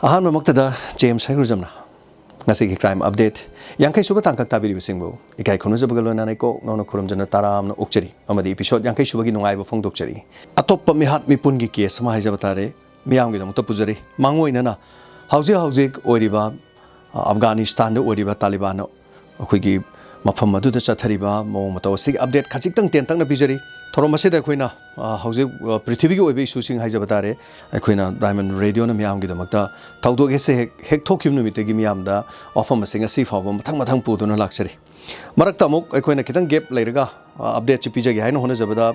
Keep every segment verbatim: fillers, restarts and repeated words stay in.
ꯑꯍꯥꯟꯕꯃꯛꯇꯗ James ꯍꯩꯒ꯭ꯔꯨꯖꯝꯅ ꯉꯁꯤꯒꯤ crime update ꯌꯥꯡꯈꯩ ꯁꯨꯕ ꯇꯥꯡꯀꯛ ꯇꯥꯕꯤꯔꯤꯕꯁꯤꯡꯕꯨ ꯏꯀꯥꯏ ꯈꯨꯝꯅꯖꯕꯒ ꯂꯣꯏꯅꯅ ꯏꯀꯣꯛ ꯅꯧꯅ ꯈꯨꯔꯨꯝꯖꯅ ꯇꯔꯥꯝꯅ ꯑꯣꯛꯆꯔꯤ ꯑꯃꯗꯤ ꯏꯄꯤꯁꯣꯠ ꯌꯥꯡꯈꯩ ꯁꯨꯕꯒꯤ ꯅꯨꯡꯉꯥꯏꯕ ꯐꯣꯡꯗꯣꯛꯆꯔꯤ꯫ ꯑꯇꯣꯞꯄ ꯃꯤꯍꯥꯠ ꯃꯤꯄꯨꯟꯒꯤ ꯀꯦꯁ ꯑꯃ ꯍꯥꯏꯖꯕ ꯇꯥꯔꯦ, ꯃꯤꯌꯥꯝꯒꯤꯗꯃꯛꯇ ꯄꯨꯖꯔꯤ꯫ ꯃꯥꯡꯑꯣꯏꯅꯅ ꯍꯧꯖꯤꯛ ꯍꯧꯖꯤꯛ ꯑꯣꯏꯔꯤꯕ, ꯑ, ꯑꯐꯒꯥꯅꯤꯁꯇꯥꯟꯗ ꯑꯣꯏꯔꯤꯕ ꯇꯥꯂꯤꯕꯥꯟꯅ ꯑꯩꯈꯣꯏꯒꯤ ꯃꯐꯝ ꯑꯗꯨꯗ ꯆꯠꯊꯔꯤꯕ ꯃꯑꯣꯡ ꯃꯇꯧ ꯑꯁꯤꯒꯤ ꯑꯞꯗꯦꯠ ꯈꯖꯤꯛꯇꯪ ꯇꯦꯟꯇꯛꯅ ꯄꯤꯖꯔꯤ꯫ ꯊꯧꯔꯝ ꯑꯁꯤꯗ ꯑꯩꯈꯣꯏꯅ, ꯑ, ꯍꯧꯖꯤꯛ, ꯑ, ꯄ꯭ꯔꯤꯊꯤꯕꯤꯒꯤ ꯑꯣꯏꯕ ꯏꯁꯨꯁꯤꯡ ꯍꯥꯏꯖꯕ ꯇꯥꯔꯦ, ꯑꯩꯈꯣꯏꯅ ꯗꯥꯏꯃꯟ ꯔꯦꯗꯤꯑꯣꯅ ꯃꯤꯌꯥꯝꯒꯤꯗꯃꯛꯇ ꯊꯧꯗꯣꯛ ꯑꯁꯤ ꯍꯦꯛ, ꯍꯦꯛ ꯊꯣꯛꯈꯤꯕ ꯅꯨꯃꯤꯠꯇꯒꯤ ꯃꯤꯌꯥꯝꯗ ꯋꯥꯐꯝ ꯑꯁꯤ ꯉꯁꯤ ꯐꯥꯎꯕ ꯃꯊꯪ ꯃꯊꯪ ꯄꯨꯗꯨꯅ ꯂꯥꯛꯆꯔꯤ꯫ ꯃꯔꯛꯇ ꯑꯃꯨꯛ ꯑꯩꯈꯣꯏꯅ ꯈꯤꯇꯪ ꯒꯦꯞ ꯂꯩꯔꯒ, ꯑ, ꯑꯞꯗꯦꯠꯁꯤ ꯄꯤꯖꯒꯦ ꯍꯥꯏꯅ ꯍꯣꯠꯅꯖꯕꯗ,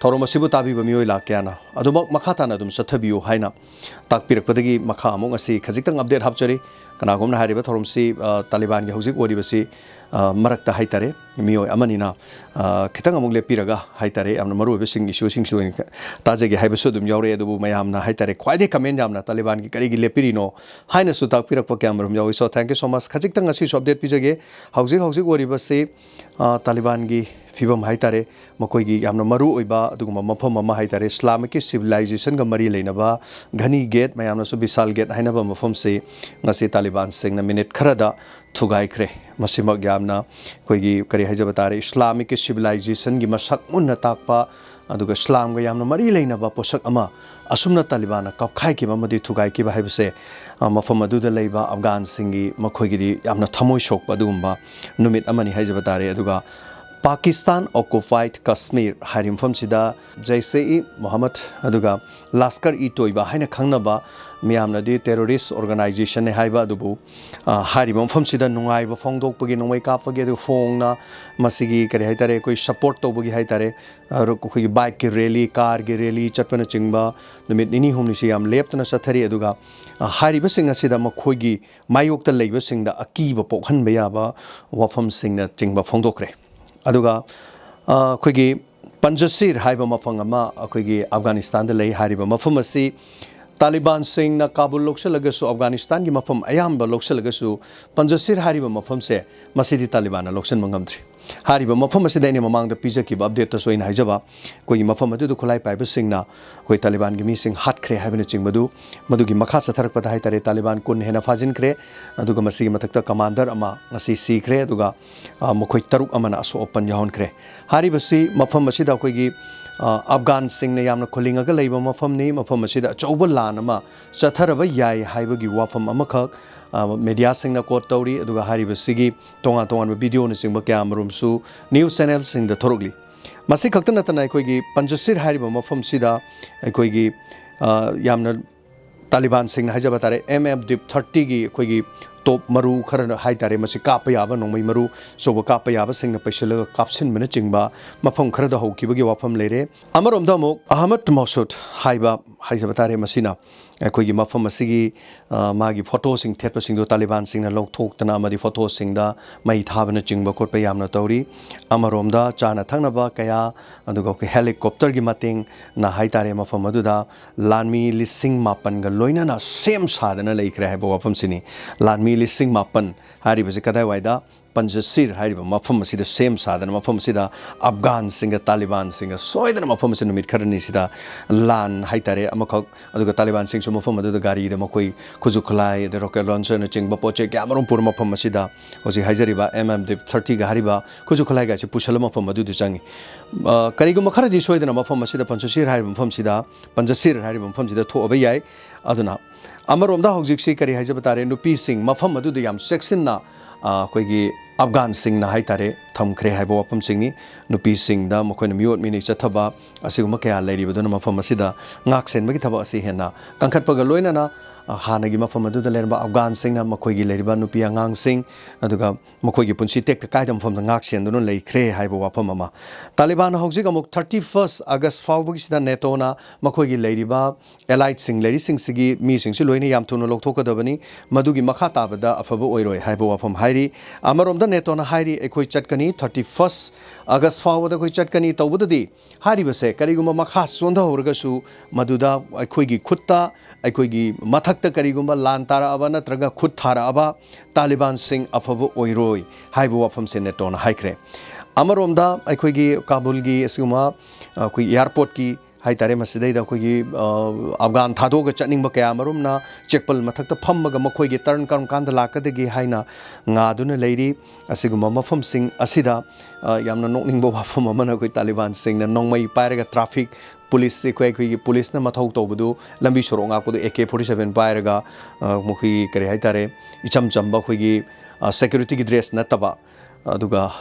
ꯊꯧꯔꯝ ꯑꯁꯤꯕꯨ ꯇꯥꯕꯤꯕ ꯃꯤꯑꯣꯏ ꯂꯥꯛ ꯀꯌꯥꯅ ꯑꯗꯨꯃꯛ ꯃꯈꯥ ꯇꯥꯅ ꯑꯗꯨꯝ ꯆꯠꯊꯕꯤꯌꯨ ꯍꯥꯏꯅ ꯇꯥꯛꯄꯤꯔꯛꯄꯗꯒꯤ ꯃꯈꯥ ꯑꯃꯨꯛ ꯉꯁꯤ ꯈꯖꯤꯛꯇꯪ ꯑꯞꯗꯦꯠ ꯍꯥꯞꯆꯔꯤ꯫ ꯀꯅꯥꯒꯨꯝꯅ ꯍꯥꯏꯔꯤꯕ ꯊꯧꯔꯝꯁꯤ, ꯑ, ꯇꯥꯂꯤꯕꯥꯟꯒꯤ ꯍꯧꯖꯤꯛ ꯑꯣꯏꯔꯤꯕꯁꯤ, ꯑ, ꯃꯔꯛꯇ ꯍꯥꯏꯇꯥꯔꯦ, ꯃꯤꯑꯣꯏ ꯑꯃꯅꯤꯅ, ꯑ, ꯈꯤꯇꯪ ꯑꯃꯨꯛ ꯂꯦꯞꯄꯤꯔꯒ ꯍꯥꯏꯇꯥꯔꯦ, ꯌꯥꯝꯅ ꯃꯔꯨꯑꯣꯏꯕꯁꯤꯡ, ꯏꯁꯨꯁꯤꯡꯁꯨ ꯑꯣꯏꯅ ꯇꯥꯖꯒꯦ ꯍꯥꯏꯕꯁꯨ ꯑꯗꯨꯝ ꯌꯥꯎꯔꯛꯑꯦ꯫ ꯑꯗꯨꯕꯨ ꯃꯌꯥꯝꯅ ꯍꯥꯏꯇꯥꯔꯦ, ꯈ꯭ꯋꯥꯏꯗꯒꯤ ꯀꯃꯦꯟ ꯌꯥꯝꯅ ꯇꯥꯂꯤꯕꯥꯟꯒꯤ ꯀꯔꯤꯒꯤ ꯂꯦꯞꯄꯤꯔꯤꯅꯣ ꯍꯥꯏꯅꯁꯨ ꯇꯥꯛꯄꯤꯔꯛꯄ ꯀꯌꯥꯃꯔꯨꯝ ꯌꯥꯎꯏ꯫ So, thank you so much꯫ ꯈꯖꯤꯛꯇꯪ ꯉꯁꯤꯁꯨ ꯑꯞꯗꯦꯠ ꯄꯤꯖꯒꯦ꯫ ꯍꯧꯖꯤꯛ ꯍꯧꯖꯤꯛ ꯑꯣꯏꯔꯤꯕꯁꯤ, ꯑ, ꯇꯥꯂꯤꯕꯥꯟꯒꯤ ꯐꯤꯕꯝ ꯍꯥꯏꯇꯥꯔꯦ, ꯃꯈꯣꯏꯒꯤ ꯌꯥꯝꯅ ꯃꯔꯨ ꯑꯣꯏꯕ ꯑꯗꯨꯒꯨꯝꯕ ꯃꯐꯝ ꯑꯃ ꯍꯥꯏꯇꯥꯔꯦ, ꯏꯁꯂꯥꯃꯤꯛꯀꯤ ꯁꯤꯚꯤꯂꯥꯏꯖꯦꯁꯟꯒ ꯃꯔꯤ ꯂꯩꯅꯕ ꯘꯅꯤ ꯒꯦꯠ, ꯃꯌꯥꯝꯅꯁꯨ ꯕꯤꯁꯥꯜ ꯒꯦꯠ ꯍꯥꯏꯅꯕ ꯃꯐꯝꯁꯤ ꯉꯁꯤ ꯇꯥꯂꯤꯕꯥꯟꯁꯤꯡꯅ ꯃꯤꯅꯤꯠ ꯈꯔꯗ ꯊꯨꯒꯥꯏꯈ꯭ꯔꯦ꯫ ꯃꯁꯤꯃꯛ ꯌꯥꯝꯅ ꯑꯩꯈꯣꯏꯒꯤ, ꯀꯔꯤ ꯍꯥꯏꯖꯕ ꯇꯥꯔꯦ, ꯏꯁꯂꯥꯃꯤꯛꯀꯤ ꯁꯤꯚꯤꯂꯥꯏꯖꯦꯁꯟꯒꯤ ꯃꯁꯛ ꯃꯨꯟꯅ ꯇꯥꯛꯄ, ꯑꯗꯨꯒ ꯏꯁꯂꯥꯝꯒ ꯌꯥꯝꯅ ꯃꯔꯤ ꯂꯩꯅꯕ ꯄꯣꯠꯁꯛ ꯑꯃ ꯑꯁꯨꯝꯅ ꯇꯥꯂꯤꯕꯥꯟꯅ ꯀꯞꯈꯥꯏꯈꯤꯕ ꯑꯃꯗꯤ ꯊꯨꯒꯥꯏꯈꯤꯕ ꯍꯥꯏꯕꯁꯦ, ꯑ, ꯃꯐꯝ ꯑꯗꯨꯗ ꯂꯩꯕ ꯑꯐꯒꯥꯟꯁꯤꯡꯒꯤ, ꯃꯈꯣꯏꯒꯤꯗꯤ ꯌꯥꯝꯅ ꯊꯃꯣꯏ ꯁꯣꯛꯄ ꯑꯗꯨꯒꯨꯝꯕ ꯅꯨꯃꯤꯠ ꯑꯃꯅꯤ ꯍꯥꯏꯖꯕ ꯇꯥꯔꯦ꯫ ꯑꯗꯨꯒ ꯄꯥꯀꯤꯁꯇꯥꯟ ꯑꯣꯀꯨꯄꯥꯏꯗ ꯀꯁꯃꯤꯔ ꯍꯥꯏꯔꯤꯕ ꯃꯐꯝꯁꯤꯗ ꯖꯩꯁꯦ ꯏ ꯃꯣꯍꯝꯃꯗ ꯑꯗꯨꯒ ꯂꯥꯁꯀꯔ ꯏ ꯇꯣꯏꯕꯥ ꯍꯥꯏꯅ ꯈꯪꯅꯕ, ꯃꯤꯌꯥꯝꯅꯗꯤ ꯇꯦꯔꯣꯔꯤꯁ ꯑꯣꯔꯒꯅꯥꯏꯖꯦꯁꯟꯅꯦ ꯍꯥꯏꯕ ꯑꯗꯨꯕꯨ, ꯑ, ꯍꯥꯏꯔꯤꯕ ꯃꯐꯝꯁꯤꯗ ꯅꯨꯡꯉꯥꯏꯕ ꯐꯣꯡꯗꯣꯛꯄꯒꯤ, ꯅꯣꯡꯃꯩ ꯀꯥꯞꯄꯒꯤ, ꯑꯗꯨꯒ ꯐꯣꯡꯅ ꯃꯁꯤꯒꯤ, ꯀꯔꯤ ꯍꯥꯏꯇꯥꯔꯦ, ꯑꯩꯈꯣꯏ ꯁꯄꯣꯔꯠ ꯇꯧꯕꯒꯤ ꯍꯥꯏꯇꯥꯔꯦ, ꯑ, ꯑꯩꯈꯣꯏꯒꯤ ꯕꯥꯏꯛꯀꯤ ꯔꯦꯂꯤ, ꯀꯥꯔꯒꯤ ꯔꯦꯂꯤ ꯆꯠꯄꯅꯆꯤꯡꯕ ꯅꯨꯃꯤꯠ ꯅꯤꯅꯤ ꯍꯨꯝꯅꯤꯁꯤ ꯌꯥꯝ ꯂꯦꯞꯇꯅ ꯆꯠꯊꯔꯤ꯫ ꯑꯗꯨꯒ, ꯑ, ꯍꯥꯏꯔꯤꯕꯁꯤꯡ ꯑꯁꯤꯗ ꯃꯈꯣꯏꯒꯤ ꯃꯥꯌꯣꯛꯇ ꯂꯩꯕꯁꯤꯡꯗ ꯑꯀꯤꯕ ꯄꯣꯛꯍꯟꯕ ꯌꯥꯕ ꯋꯥꯐꯝꯁꯤꯡꯅꯆꯤꯡꯕ ꯐꯣꯡꯗꯣꯛꯈ꯭ꯔꯦ꯫ ꯑꯗꯨꯒ, ꯑ, ꯑꯩꯈꯣꯏꯒꯤ ꯄꯟꯖꯁꯤꯔ ꯍꯥꯏꯕ ꯃꯐꯝ ꯑꯃ ꯑꯩꯈꯣꯏꯒꯤ ꯑꯐꯒꯥꯅꯤꯁꯇꯥꯟꯗ ꯂꯩ꯫ ꯍꯥꯏꯔꯤꯕ ꯃꯐꯝ ꯑꯁꯤ ꯇꯥꯂꯤꯕꯥꯟꯁꯤꯡꯅ ꯀꯥꯕꯨꯜ ꯂꯧꯁꯤꯜꯂꯒꯁꯨ, ꯑꯐꯒꯥꯅꯤꯁꯇꯥꯟꯒꯤ ꯃꯐꯝ ꯑꯌꯥꯝꯕ ꯂꯧꯁꯤꯜꯂꯒꯁꯨ, ꯄꯟꯖꯁꯤꯔ ꯍꯥꯏꯔꯤꯕ ꯃꯐꯝꯁꯦ, ꯃꯁꯤꯗꯤ ꯇꯥꯂꯤꯕꯥꯟꯅ ꯂꯧꯁꯤꯟꯕ ꯉꯝꯗ꯭ꯔꯤ꯫ ꯍꯥꯏꯔꯤꯕ ꯃꯐꯝ ꯑꯁꯤꯗ ꯑꯩꯅ ꯃꯃꯥꯡꯗ ꯄꯤꯖꯈꯤꯕ ꯑꯞꯗꯦꯠꯇꯁꯨ ꯑꯩꯅ ꯍꯥꯏꯖꯕ, ꯑꯩꯈꯣꯏꯒꯤ ꯃꯐꯝ ꯑꯗꯨꯗ ꯈꯨꯠꯂꯥꯏ ꯄꯥꯏꯕꯁꯤꯡꯅ ꯑꯩꯈꯣꯏ ꯇꯥꯂꯤꯕꯥꯟꯒꯤ ꯃꯤꯁꯤꯡ ꯍꯥꯠꯈ꯭ꯔꯦ ꯍꯥꯏꯕꯅꯆꯤꯡꯕꯗꯨ, ꯃꯗꯨꯒꯤ ꯃꯈꯥ ꯆꯠꯊꯔꯛꯄꯗ ꯍꯥꯏꯇꯥꯔꯦ, ꯇꯥꯂꯤꯕꯥꯟ ꯀꯨꯟ ꯍꯦꯟꯅ ꯐꯥꯖꯤꯟꯈ꯭ꯔꯦ꯫ ꯑꯗꯨꯒ ꯃꯁꯤꯒꯤ ꯃꯊꯛꯇ ꯀꯃꯥꯟꯗꯔ ꯑꯃ ꯉꯁꯤ ꯁꯤꯈ꯭ꯔꯦ꯫ ꯑꯗꯨꯒ, ꯑ, ꯃꯈꯣꯏ ꯇꯔꯨꯛ ꯑꯃꯅ ꯑꯁꯣꯛ ꯑꯄꯟ ꯌꯥꯎꯍꯟꯈ꯭ꯔꯦ꯫ ꯍꯥꯏꯔꯤꯕꯁꯤ ꯃꯐꯝ ꯑꯁꯤꯗ ꯑꯩꯈꯣꯏꯒꯤ, ꯑ, ꯑꯐꯒꯥꯟꯁꯤꯡꯅ ꯌꯥꯝꯅ ꯈꯨꯂꯤꯡꯉꯒ ꯂꯩꯕ ꯃꯐꯝꯅꯤ꯫ ꯃꯐꯝ ꯑꯁꯤꯗ ꯑꯆꯧꯕ ꯂꯥꯟ ꯑꯃ ꯆꯠꯊꯔꯕ ꯌꯥꯏ ꯍꯥꯏꯕꯒꯤ ꯋꯥꯐꯝ ꯑꯃꯈꯛ, ꯑ, ꯃꯦꯗꯤꯌꯥꯁꯤꯡꯅ ꯀꯣꯠ ꯇꯧꯔꯤ꯫ ꯑꯗꯨꯒ ꯍꯥꯏꯔꯤꯕꯁꯤꯒꯤ ꯇꯣꯉꯥꯟ ꯇꯣꯉꯥꯟꯕ ꯚꯤꯗꯤꯑꯣꯅꯆꯤꯡꯕ ꯀꯌꯥ ꯑꯃꯔꯣꯝꯁꯨ ꯅ꯭ꯌꯨꯁ ꯆꯦꯅꯦꯜꯁꯤꯡꯗ ꯊꯣꯔꯛꯂꯤ꯫ ꯃꯁꯤ ꯈꯛꯇ ꯅꯠꯇꯅ ꯑꯩꯈꯣꯏꯒꯤ ꯄꯟꯖꯁꯤꯔ ꯍꯥꯏꯔꯤꯕ ꯃꯐꯝꯁꯤꯗ ꯑꯩꯈꯣꯏꯒꯤ, ꯑ, ꯌꯥꯝꯅ ꯇꯥꯂꯤꯕꯥꯟꯁꯤꯡꯅ ꯍꯥꯏꯖꯕ ꯇꯥꯔꯦ, ꯑꯦꯝ ꯑꯦꯐ ꯗꯤꯞ ꯊꯥꯔꯇꯤꯒꯤ ꯑꯩꯈꯣꯏꯒꯤ ꯇꯣꯞ ꯃꯔꯨ ꯈꯔ ꯍꯥꯏꯇꯥꯔꯦ, ꯃꯁꯤ ꯀꯥꯞꯄ ꯌꯥꯕ, ꯅꯣꯡꯃꯩ ꯃꯔꯨ ꯑꯆꯧꯕ ꯀꯥꯞꯄ ꯌꯥꯕꯁꯤꯡꯅ ꯄꯩꯁꯤꯜꯂꯒ ꯀꯥꯞꯁꯤꯟꯕꯅꯆꯤꯡꯕ ꯃꯐꯝ ꯈꯔꯗ ꯍꯧꯈꯤꯕꯒꯤ ꯋꯥꯐꯝ ꯂꯩꯔꯦ꯫ ꯑꯃꯔꯣꯝꯗ ꯑꯃꯨꯛ ꯑꯍꯃꯗ ꯃꯣꯁꯨꯗ ꯍꯥꯏꯕ, ꯍꯥꯏꯖꯕ ꯇꯥꯔꯦ, ꯃꯁꯤꯅ ꯑꯩꯈꯣꯏꯒꯤ ꯃꯐꯝ ꯑꯁꯤꯒꯤ, ꯑ, ꯃꯥꯒꯤ ꯐꯣꯇꯣꯁꯤꯡ ꯊꯦꯠꯄꯁꯤꯡꯗꯣ ꯇꯥꯂꯤꯕꯥꯟꯁꯤꯡꯅ ꯂꯧꯊꯣꯛꯇꯅ ꯑꯃꯗꯤ ꯐꯣꯇꯣꯁꯤꯡꯗ ꯃꯩ ꯊꯥꯕꯅꯆꯤꯡꯕ ꯈꯣꯠꯄ ꯌꯥꯝꯅ ꯇꯧꯔꯤ꯫ ꯑꯃꯔꯣꯝꯗ ꯆꯥꯅ ꯊꯛꯅꯕ ꯀꯌꯥ, ꯑꯗꯨꯒ ꯑꯩꯈꯣꯏ ꯍꯦꯂꯤꯀꯣꯞꯇꯔꯒꯤ ꯃꯇꯦꯡꯅ ꯍꯥꯏꯇꯥꯔꯦ, ꯃꯐꯝ ꯑꯗꯨꯗ ꯂꯥꯟꯃꯤ ꯂꯤꯁꯤꯡ ꯃꯥꯄꯟꯒ ꯂꯣꯏꯅꯅ ꯁꯦꯝ ꯁꯥꯗꯅ ꯂꯩꯈ꯭ꯔꯦ ꯍꯥꯏꯕ ꯋꯥꯐꯝꯁꯤꯅꯤ꯫ ꯂꯥꯟꯃꯤ ꯂꯤꯁꯤꯡ ꯃꯥꯄꯟ ꯍꯥꯏꯔꯤꯕꯁꯤ ꯀꯗꯥꯏꯋꯥꯏꯗ? ꯄꯟꯖꯁꯤꯔ ꯍꯥꯏꯔꯤꯕ ꯃꯐꯝ ꯑꯁꯤꯗ ꯁꯦꯝ ꯁꯥꯗꯅ, ꯃꯐꯝ ꯑꯁꯤꯗ ꯑꯐꯒꯥꯟꯁꯤꯡꯒ ꯇꯥꯂꯤꯕꯥꯟꯁꯤꯡꯒ ꯁꯣꯏꯗꯅ ꯃꯐꯝ ꯑꯁꯤꯗ ꯅꯨꯃꯤꯠ ꯈꯔꯅꯤꯁꯤꯗ ꯂꯥꯟ ꯍꯥꯏꯇꯥꯔꯦ ꯑꯃꯈꯛ, ꯑꯗꯨꯒ ꯇꯥꯂꯤꯕꯥꯟꯁꯤꯡꯁꯨ ꯃꯐꯝ ꯑꯗꯨꯗ ꯒꯥꯔꯤꯗ ꯃꯈꯣꯏ ꯈꯨꯠꯁꯨ ꯈꯨꯠꯂꯥꯏ, ꯑꯗꯩ ꯔꯣꯀꯦꯠ ꯂꯣꯟꯆꯔꯅꯆꯤꯡꯕ ꯄꯣꯠ ꯆꯩ ꯀꯌꯥ ꯃꯔꯨꯝ ꯄꯨꯔ ꯃꯐꯝ ꯑꯁꯤꯗ ꯍꯧꯖꯤꯛ ꯍꯥꯏꯖꯔꯤꯕ ꯑꯦꯝ ꯑꯦꯝ ꯗꯤꯞ ꯊꯥꯔꯇꯤꯒ ꯍꯥꯏꯔꯤꯕ ꯈꯨꯠꯁꯨ ꯈꯨꯠꯂꯥꯏꯒ ꯑꯁꯤ ꯄꯨꯁꯜꯂ ꯃꯐꯝ ꯑꯗꯨꯗ ꯆꯪꯉꯤ꯫ ꯑ, ꯀꯔꯤꯒꯨꯝꯕ ꯈꯔꯗꯤ ꯁꯣꯏꯗꯅ ꯃꯐꯝ ꯑꯁꯤꯗ ꯄꯟꯖꯁꯤꯔ ꯍꯥꯏꯔꯤꯕ ꯃꯐꯝꯁꯤꯗ, ꯄꯟꯖꯁꯤꯔ ꯍꯥꯏꯔꯤꯕ ꯃꯐꯝꯁꯤꯗ ꯊꯣꯛꯑꯕ ꯌꯥꯏ꯫ ꯑꯗꯨꯅ ꯑꯃꯔꯣꯝꯗ ꯍꯧꯖꯤꯛꯁꯤ ꯀꯔꯤ ꯍꯥꯏꯖꯕ ꯇꯥꯔꯦ, ꯅꯨꯄꯤꯁꯤꯡ ꯃꯐꯝ ꯑꯗꯨꯗ ꯌꯥꯝ ꯆꯦꯛꯁꯤꯟꯅ, ꯑ, ꯑꯩꯈꯣꯏꯒꯤ ꯑꯐꯒꯥꯟꯁꯤꯡꯅ ꯍꯥꯏꯇꯥꯔꯦ ꯊꯝꯈ꯭ꯔꯦ ꯍꯥꯏꯕ ꯋꯥꯐꯝꯁꯤꯡꯅꯤ꯫ ꯅꯨꯄꯤꯁꯤꯡꯗ ꯃꯈꯣꯏꯅ ꯃꯤꯑꯣꯠ ꯃꯤꯅꯩ ꯆꯠꯊꯕ ꯑꯁꯤꯒꯨꯝꯕ ꯀꯌꯥ ꯂꯩꯔꯤꯕꯗꯨꯅ ꯃꯐꯝ ꯑꯁꯤꯗ ꯉꯥꯛ ꯁꯦꯟꯕꯒꯤ ꯊꯕꯛ ꯑꯁꯤ ꯍꯦꯟꯅ ꯀꯟꯈꯠꯄꯒ ꯂꯣꯏꯅꯅ, ꯑ, ꯍꯥꯟꯅꯒꯤ ꯃꯐꯝ ꯑꯗꯨꯗ ꯂꯩꯔꯝꯕ ꯑꯐꯒꯥꯟꯁꯤꯡꯅ ꯃꯈꯣꯏꯒꯤ ꯂꯩꯔꯤꯕ ꯅꯨꯄꯤ ꯑꯉꯥꯡꯁꯤꯡ, ꯑꯗꯨꯒ ꯃꯈꯣꯏꯒꯤ ꯄꯨꯟꯁꯤ ꯇꯦꯛꯇ ꯀꯥꯏꯗꯕ ꯃꯐꯝꯗ ꯉꯥꯛ ꯁꯦꯟꯗꯨꯅ ꯂꯩꯈ꯭ꯔꯦ ꯍꯥꯏꯕ ꯋꯥꯐꯝ ꯑꯃ꯫ ꯇꯥꯂꯤꯕꯥꯟꯅ ꯍꯧꯖꯤꯛ ꯑꯃꯨꯛ thirty first August ꯐꯥꯎꯕꯒꯤꯁꯤꯗ ꯅꯦꯇꯣꯅ ꯃꯈꯣꯏꯒꯤ ꯂꯩꯔꯤꯕ ꯑꯦꯂꯥꯏꯠꯁꯤꯡ, ꯂꯩꯔꯤꯁꯤꯡꯁꯤꯒꯤ ꯃꯤꯁꯤꯡꯁꯤ ꯂꯣꯏꯅ ꯌꯥꯝ ꯊꯨꯅ ꯂꯧꯊꯣꯛꯀꯗꯕꯅꯤ, ꯃꯗꯨꯒꯤ ꯃꯈꯥ ꯇꯥꯕꯗ ꯑꯐꯕ ꯑꯣꯏꯔꯣꯏ ꯍꯥꯏꯕ ꯋꯥꯐꯝ ꯍꯥꯏꯔꯤ꯫ ꯑꯃꯔꯣꯝꯗ ꯅꯦꯇꯣꯅ ꯍꯥꯏꯔꯤ, ꯑꯩꯈꯣꯏ ꯆꯠꯀꯅꯤ, ꯊꯥꯔꯇꯤ ꯐꯥꯔꯁ ꯑꯥꯒꯁ ꯐꯥꯎꯕꯗ ꯑꯩꯈꯣꯏ ꯆꯠꯀꯅꯤ꯫ ꯇꯧꯕꯗꯗꯤ ꯍꯥꯏꯔꯤꯕꯁꯦ ꯀꯔꯤꯒꯨꯝꯕ ꯃꯈꯥ ꯆꯣꯟꯊꯍꯧꯔꯒꯁꯨ, ꯃꯗꯨꯗ ꯑꯩꯈꯣꯏꯒꯤ ꯈꯨꯠꯇ, ꯑꯩꯈꯣꯏꯒꯤ ꯃꯊꯛꯇ ꯀꯔꯤꯒꯨꯝꯕ ꯂꯥꯟ ꯇꯥꯔꯛꯑꯕ ꯅꯠꯇ꯭ꯔꯒ ꯈꯨꯠ ꯊꯥꯔꯛꯑꯕ, ꯇꯥꯂꯤꯕꯥꯟꯁꯤꯡ ꯑꯐꯕ ꯑꯣꯏꯔꯣꯏ ꯍꯥꯏꯕ ꯋꯥꯐꯝꯁꯦ ꯅꯦꯇꯣꯅ ꯍꯥꯏꯈ꯭ꯔꯦ꯫ ꯑꯃꯔꯣꯝꯗ ꯑꯩꯈꯣꯏꯒꯤ ꯀꯥꯕꯨꯜꯒꯤ ꯑꯁꯤꯒꯨꯝꯕ, ꯑꯩꯈꯣꯏ ꯑꯦꯌꯥꯔꯄꯣꯔꯠꯀꯤ ꯍꯥꯏꯇꯥꯔꯦ, ꯃꯁꯤꯗꯩꯗ ꯑꯩꯈꯣꯏꯒꯤ, ꯑ, ꯑꯐꯒꯥꯟ ꯊꯥꯗꯣꯛꯑꯒ ꯆꯠꯅꯤꯡꯕ ꯀꯌꯥ ꯑꯃꯔꯣꯝꯅ ꯆꯦꯛꯄꯜ ꯃꯊꯛꯇ ꯐꯝꯃꯒ ꯃꯈꯣꯏꯒꯤ ꯇꯔꯟ ꯀꯔꯝ ꯀꯥꯟꯗ ꯂꯥꯛꯀꯗꯒꯦ ꯍꯥꯏꯅ ꯉꯥꯗꯨꯅ ꯂꯩꯔꯤ꯫ ꯑꯁꯤꯒꯨꯝꯕ ꯃꯐꯝꯁꯤꯡ ꯑꯁꯤꯗ, ꯑ, ꯌꯥꯝꯅ ꯅꯣꯛꯅꯤꯡꯕ ꯋꯥꯐꯝ ꯑꯃꯅ, ꯑꯩꯈꯣꯏ ꯇꯥꯂꯤꯕꯥꯟꯁꯤꯡꯅ ꯅꯣꯡꯃꯩ ꯄꯥꯏꯔꯒ ꯇ꯭ꯔꯥꯐꯤꯛ ꯄꯨꯂꯤꯁ, ꯑꯩꯈꯣꯏ, ꯑꯩꯈꯣꯏꯒꯤ ꯄꯨꯂꯤꯁꯅ ꯃꯊꯧ ꯇꯧꯕꯗꯨ, ꯂꯝꯕꯤ ꯁꯣꯔꯣꯛ ꯉꯥꯛꯄꯗꯨ ꯑꯦ ꯀꯦ ꯐꯣꯔꯇꯤ ꯁꯚꯦꯟ ꯄꯥꯏꯔꯒ, ꯑ, ꯃꯈꯣꯏꯒꯤ ꯀꯔꯤ ꯍꯥꯏꯇꯥꯔꯦ, ꯏꯆꯝ ꯆꯝꯕ ꯑꯩꯈꯣꯏꯒꯤ, ꯑ, ꯁꯦꯀ꯭ꯌꯨꯔꯤꯇꯤꯒꯤ ꯗ꯭ꯔꯦꯁ ꯅꯠꯇꯕ, ꯑꯗꯨꯒ